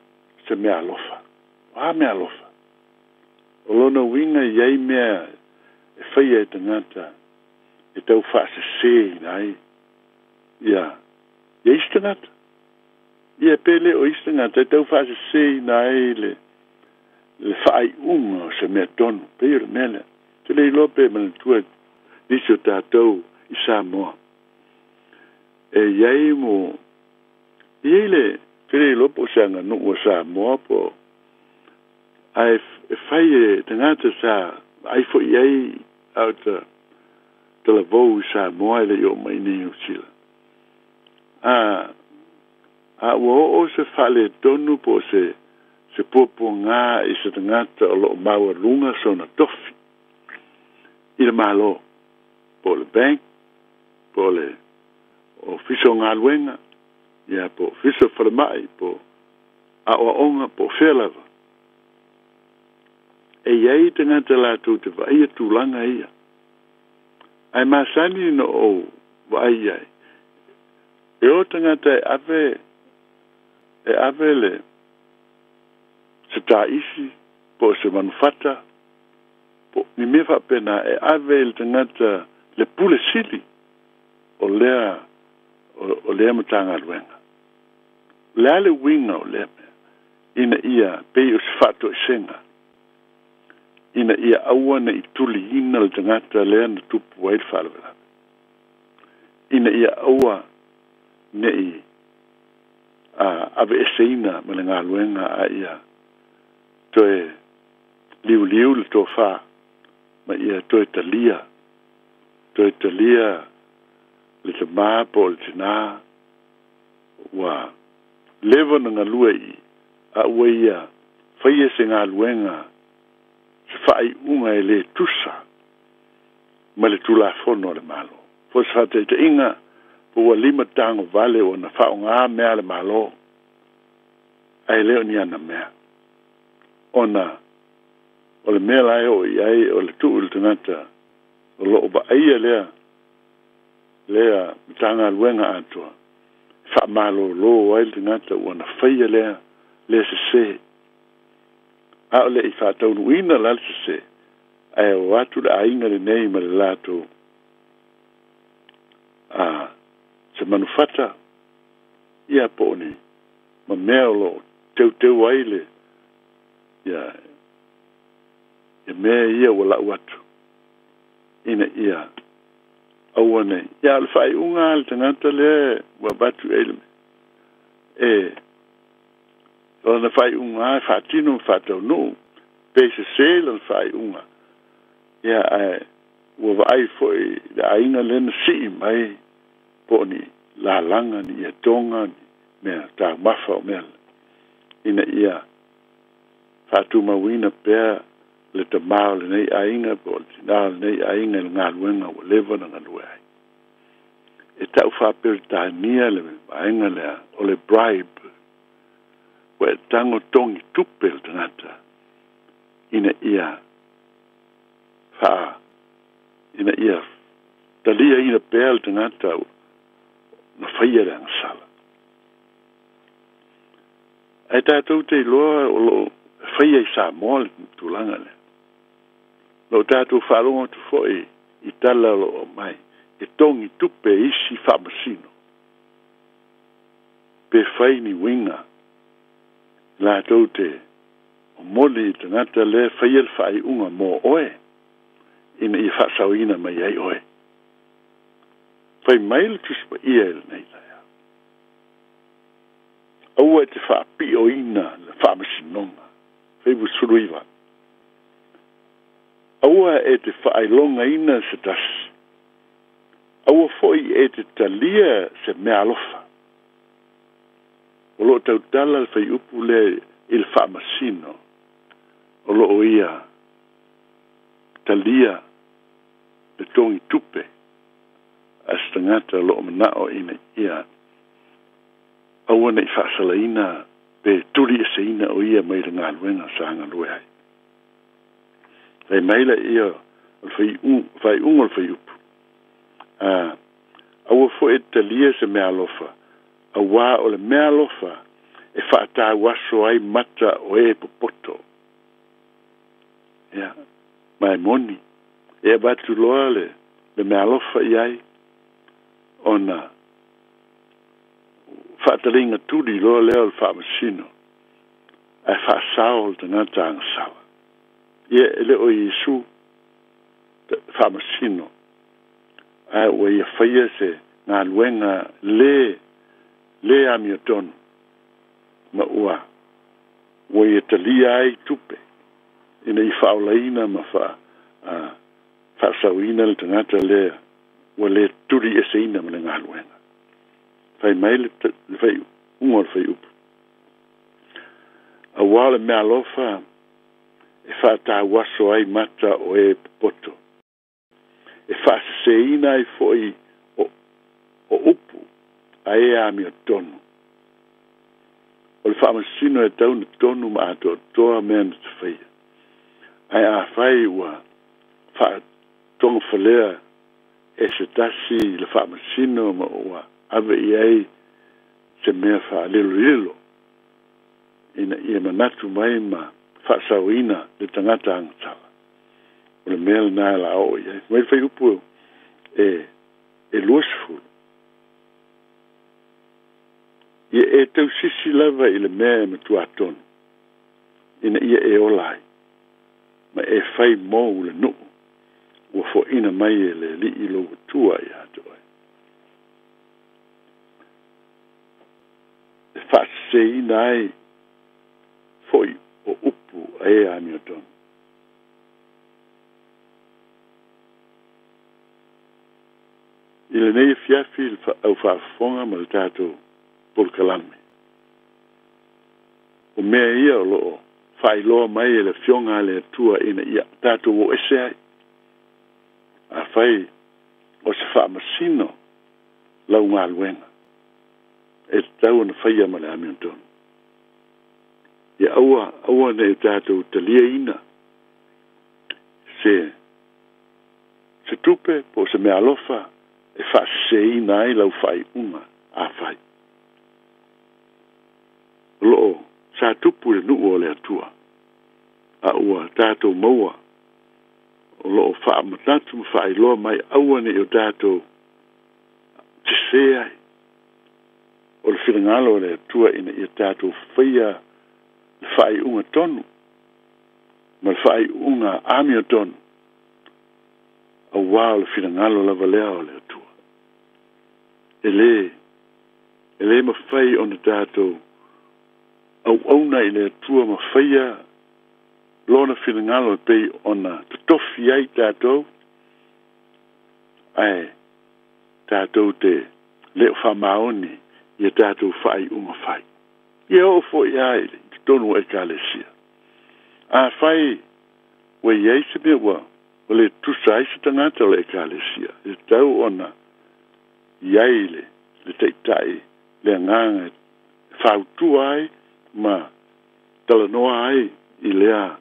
se mea alofa. O a mea alofa? O lona uiga e i ai mea e faia e tagata e tau faasesēina ai ia ia isi tagata. Ia pe lē o isi tagata e tau faasesēina ai le le faaiuga o se mea tonu. Pei o le mea lea. Te le iloa pe manatua nisi o tatou i Samoa. E i ai mo i ai le te le iloa po o se aganuu a Samoa po ae e fai e tagata sa vaai foi i ai a o ta talavou i Samoa e le i oo mai i Niu Sila. A a ua oo se faaletonu po o se se puapuagā i se tagata o loo maualuga sona tofi i le Malo po o le bank po o le ofisa o galuega ia po o ofisa o falemai po o aoaoga po o fea lava. E i ai tagata latou te vaaia tulaga ia. Ae masani na ou vaai i ai. E o tagata e ave e ave le se taisi po o se manufata po ni mea faapena e ave i le tagata le pule sili o lea o lea Matagaluega. O le a le uiga o lea mea? Ina ia pei o se faatoesega ina ia aua ne i tuliina le tagata lea na tupu ai le faalavelave. Ina ia aua ne i aveeseina ma le galuega a ia toe liuliu le tofā ma ia toe talia le tamā po o le tinā ua leva ona galue i a ua ia faia se galuega se faaiuga e lē tusa ma le Tulafono a le Malo. Po o se faataitaiga po ua lima tago vale ua na faaaogā mea a le Malo ae le o ni ana mea. Ona o le mea la e oo i ai o le tuu i le tagata o loo vaaia lea lea Matagaluega atoa e faamalōlō ai le tagata ua na faia lea lea sesē. A o le i faataunuuina la le sesē ae o atu le aiga lenei ma le latou a se manufata ia po o ni ma mea o loo teuteu ai le ia ia mea ia ua lau atu ina ia aua nei. Ia o le faaiuga a le tagata lea ua avatu i ai le mea. E o lana faaiuga e faatino ma faataunuu pe sesē lana faaiuga. Ia ae ua vaai foi le aiga lea na sii mai po o ni lalaga ni iatoga ni mea taumafa o mea ina ia faatumauina pea le tamā o lenei aiga po o le tinā o lenei aiga i le galuega ua leva ona galue ai. E ta'u faaperetania le vaega lea o le bribe ua e tago togi tupe le tagata ina ia faa ina ia taliaina pea le tagata na faia le agasala. Ae tatou te iloa o loo faia i Samoa le tulaga lea. Loo tatou faalogo atu foi i tala o loo aumai e togi tupe isi faamasino pe fai ni uiga latou te momoli i tagata lea faia le faaiuga mo oe ina ia faasaoina mai ai oe. Fai mai le Tusi Paia i lenei taeao. te faapiʻoina le faamasinoga. 99. Aua e te faailogaina se tasi. Aua foʻi e te talia se mea alofa. O loo tautala le faiupu lea i le faamasino o loo ia talia le togi tupe a se tagata o loo manao ina ia aua nei faasalaina pe tuli eseina o ia mai le galuega sa galue ai. Fai mai la ia o le faaiuga o le faiupu. Aua foʻi e talia se mea alofa, auā o le mea alofa e faatauaso ai mata o e popoto. Ia, ma e moni, e avatu loa le mea alofa i ai, ona faataliga tuli loa lea o le faamasino, ae faasao le tagata agasala. Ia e le o Iesu faamasino, ae ua ia faia se galuega le amiotonu, ma ua ia talia ai tupe, ina i faaolaina ma faasauina le tagata lea ua le tuli eseina ma le galuega. Fai mai le faiuga o le faiupu. Auā le mea alofa e faatauaso ai mata o e popoto. E faaseseina ai foʻi o upu a e amiotonu. O le faamasino e tau na tonu ma atoatoa mea na te faia. Ae afai ua faatogafalea e se tasi le faamasino ma ua ave i ai se mea faalilolilo ina ia manatu mai ma faasaoina le tagata agatala. O le mea lenā e la oo i ai. Mai le faiupu e 20. Ia e tausisi lava i le mea e matuatonu, ina ia e ola ai, ma e fai mou le nuu, ua foʻina mai e le alii lou atua iā te oe. E faaseseina ai foʻi o upu a e amiotonu. I lenei afiafi le au faafofoga ma le tatou polokalame. O mea ia o loo faailoa mai e le afioga a le Atua ina ia tatou o ese ai. Afai o se faamasino lau galuega, e tatau ona faia ma le amiotonu. Ia aua aua nei tatou taliaina se tupe po o se mea alofa e faaseseina ai lau faaiuga afai. O loo sa tupu i le nuu o le Atua, a ua tatou maua o loo faamatatu ma faailoa mai aua nei o tatou sesē ai. O le finagalo o le Atua ina ia tatou faia le faaiuga tonu ma le faaiuga amiotonu, auā o le finagalo lava lea o le Atua. E lē mafai ona tatou auauna i le Atua ma faia lona finagalo e pei ona totofi ai tatou, ae tatou te le o faamaoni ia tatou faaiuga fai. Ia oo foʻi a i totonu o ekalesia. Afai ua iai se mea ua le tusa ai se tagata o le ekalesia, e tatau ona iai le taitai le agaga e fautua ai ma talanoa ai i lea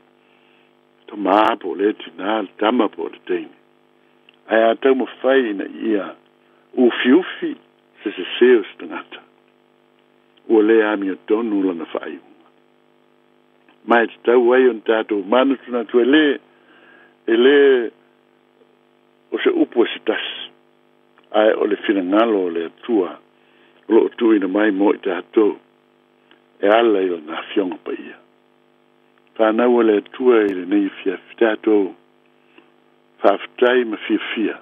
tamā po o le tinā, le tama po o le teine. Ae a taumafai ina ia ufiufi se sesē o se tagata, ua le amiotonu lana faaiuga. Ma e tatau ai ona tatou manatunatu e lē o se upu e se tasi, ae o le finagalo o le Atua o loo tuuina mai mo i tatou e ala i lana afioga paia. Fanau le Atua i lenei afiafi, tatou faafetai ma fiafia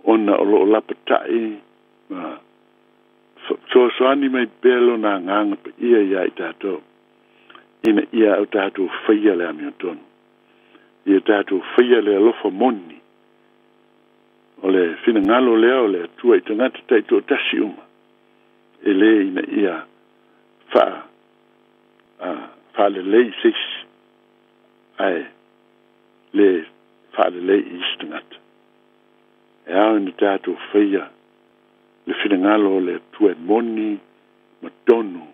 ona o loo lapataʻi ma Fesoasoani mai pea Lona Agaga Paia iā i tatou, ina ia o tatou faia le amiotonu, ia tatou faia le alofa moni. O le finagalo lea o le Atua i tagata taitoatasi uma, e lē ina ia faa faalelei i se isi, ae lē faalelei i isi tagata. E ao ina tatou faia le finagalo o le Atua e moni ma tonu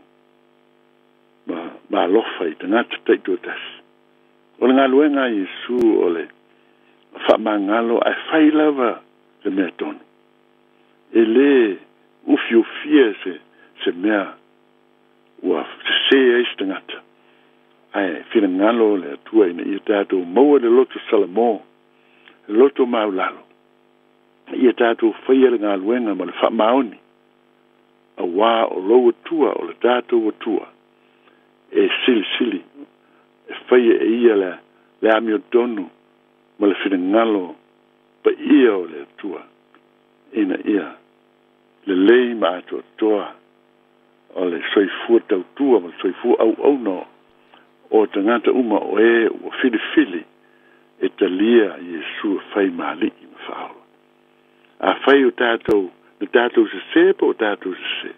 ma alofa i tagata taitoatasi. O le galuega a Iesu o le faamagalo ae fai lava le mea tonu. E lē ufiufia se mea ua sesē ai se tagata, ae finagalo le Atua ina ia tatou maua le loto Salamo, le loto maulalo, ia tatou faia le galuega ma le faamaoni, auā o lou Atua o le tatou Atua e silisili, e faia e ia le amiotonu ma le finagalo paia o le Atua, ina ia lelei ma atoatoa o le soifua tautua ma le soifua auauna o tagata uma o e ua filifili e talia Iesu e fai ma Alii ma Faaola. Afai o tatou na tatou sesē po o tatou sesē,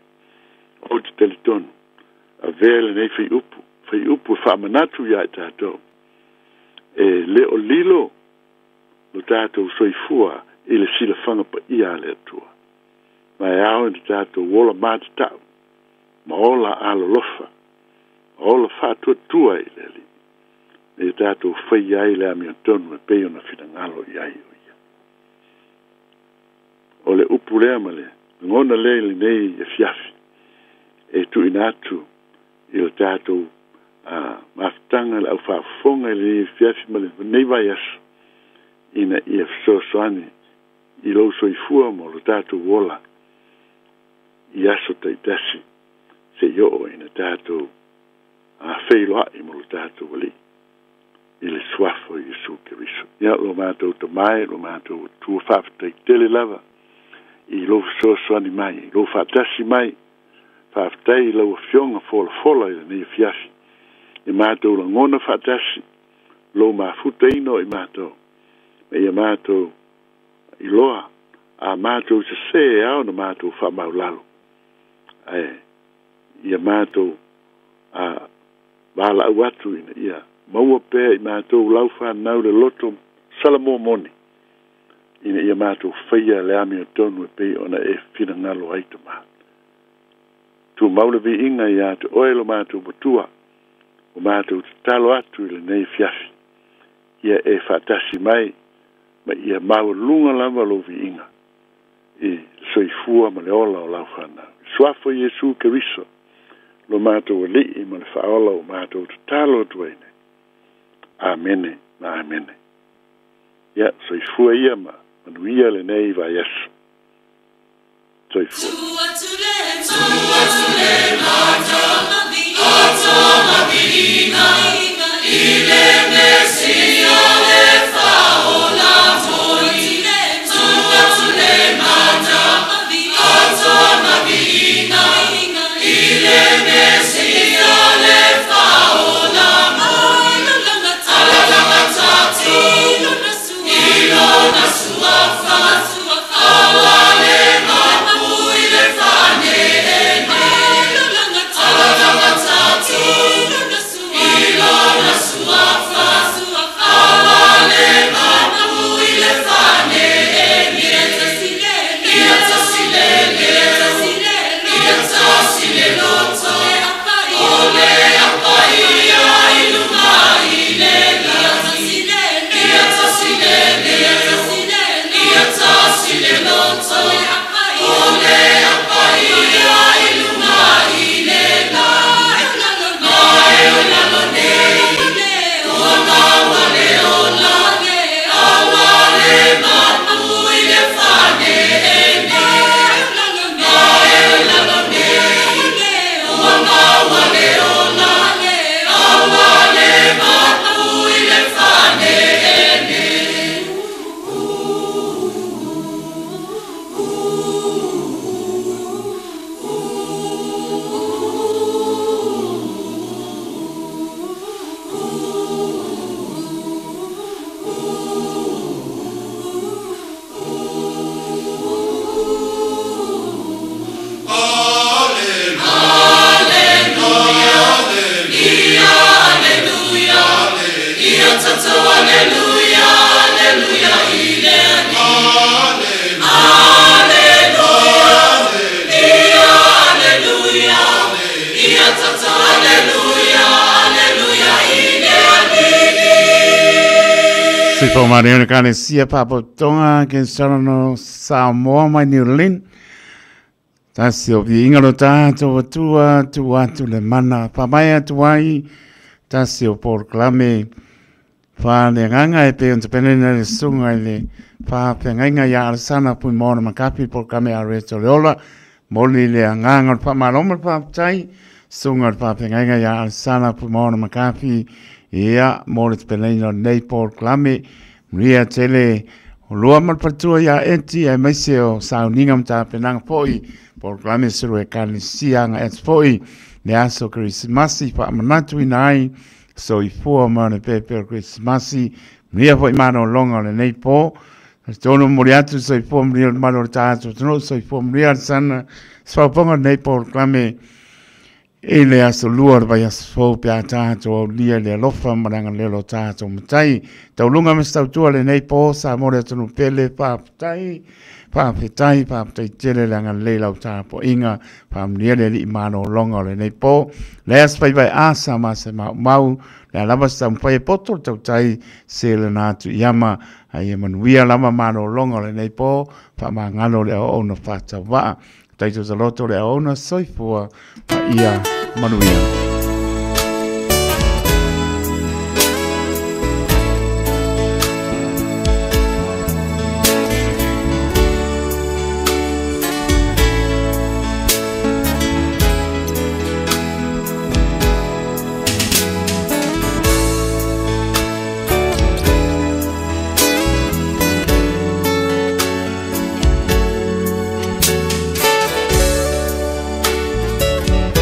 ou te talitonu, avea lenei faiupu, faiupu e faamanatu iā i tatou, e le o lilo lo tatou soifua i le silafaga paia a le Atua. Ma e ao ina tatou ola matatau, ma ola alolofa, ma ola faatuatua i le Alii, ina ia tatou faia ai le amiotonu e pei ona finagalo i ai o ia. O le upu lea ma le lagona lea i lenei afiafi e tuuina atu i le tatou mafutaga le aufaafofoga i lenei afiafi ma lenei vaiaso, ina ia fesoasoani i lou soifua ma lo tatou ola i aso taitasi seia oo ina tatou feiloai ma lo tatou Alii i le suafa o Iesu Keriso. Ia, lo matou Tama e, lo matou Atua, faafetai tele lava i lou fesoasoani mai, i lou faatasi mai. Faafetai i lau Afioga folafola i lenei afiafi, i matou lagona faatasi lou mafutaina o i matou, ma ia matou iloa a matou sesē e ao ona matou faamaulalo, ae ia matou valaau atu ina ia maua pea i matou lau fanau le loto Salamo moni, ina ia matou faia le amiotonu e pei ona e finagalo ai Tama. Tumau le viiga iā te oe lo matou Matua, ua matou tatalo atu i lenei afiafi, ia e faatasi mai ma ia maualuga lava lou viiga i le soifua ma le ola o lau fanau. I suafa o Iesu Keriso, lo matou Alii ma le Faaola ua matou tatalo atu ai nei. Amene ma amene. Ia, soifua ia ma manuia lenei vaiaso. Soifua. Fo mare o le kalesia papotoga ke sarano Samoa mai New Zealand. Tasi o viinga lo tātou atua tu atu le mana pamai atu ai. Tasi o polokalame wha le nganga e pe on te penena le sunga i le wha whengainga ia Alessana pui mōna makapi polokalame a reto le ola. Moli le anganga o le whamaloma le whaptai. Sunga o le wha whengainga ia Alessana pui mōna makapi. Ia mō le te penena nei polokalame. Maria tele o lua ma le patua ia eti e maise o sauninga ma tapenaga fo'i polokalame sulu e kalesia aga eti fo'i le aso Kerisimasi faamanatuina ai soifua ma le pepe o Kerisimasi maria fo'i malologa o lenei po tonu moli atu soifua maria le malo o le tatou atunuu soifua maria le sana sefaupoga lenei polokalame i le aso lua o le vaiaso fou pe a tatou aulia le alofa ma le agalelei o tatou matai. Tauluga ma se tautua lenei po sa mo le atunuu pele faafetai, faafetai, faafetai tele le agalelei lau tapuaiga faamanuia le alii malologa o lenei po. Le aso faiva e asa ma se maumau le a lava se taumafai e poto le tautai se lena atu i ama ai e manuia lava malologa o lenei po faamagalo le aoaoga faatauvaa. Taito taloto le aoaoga soifua ma ia manuia.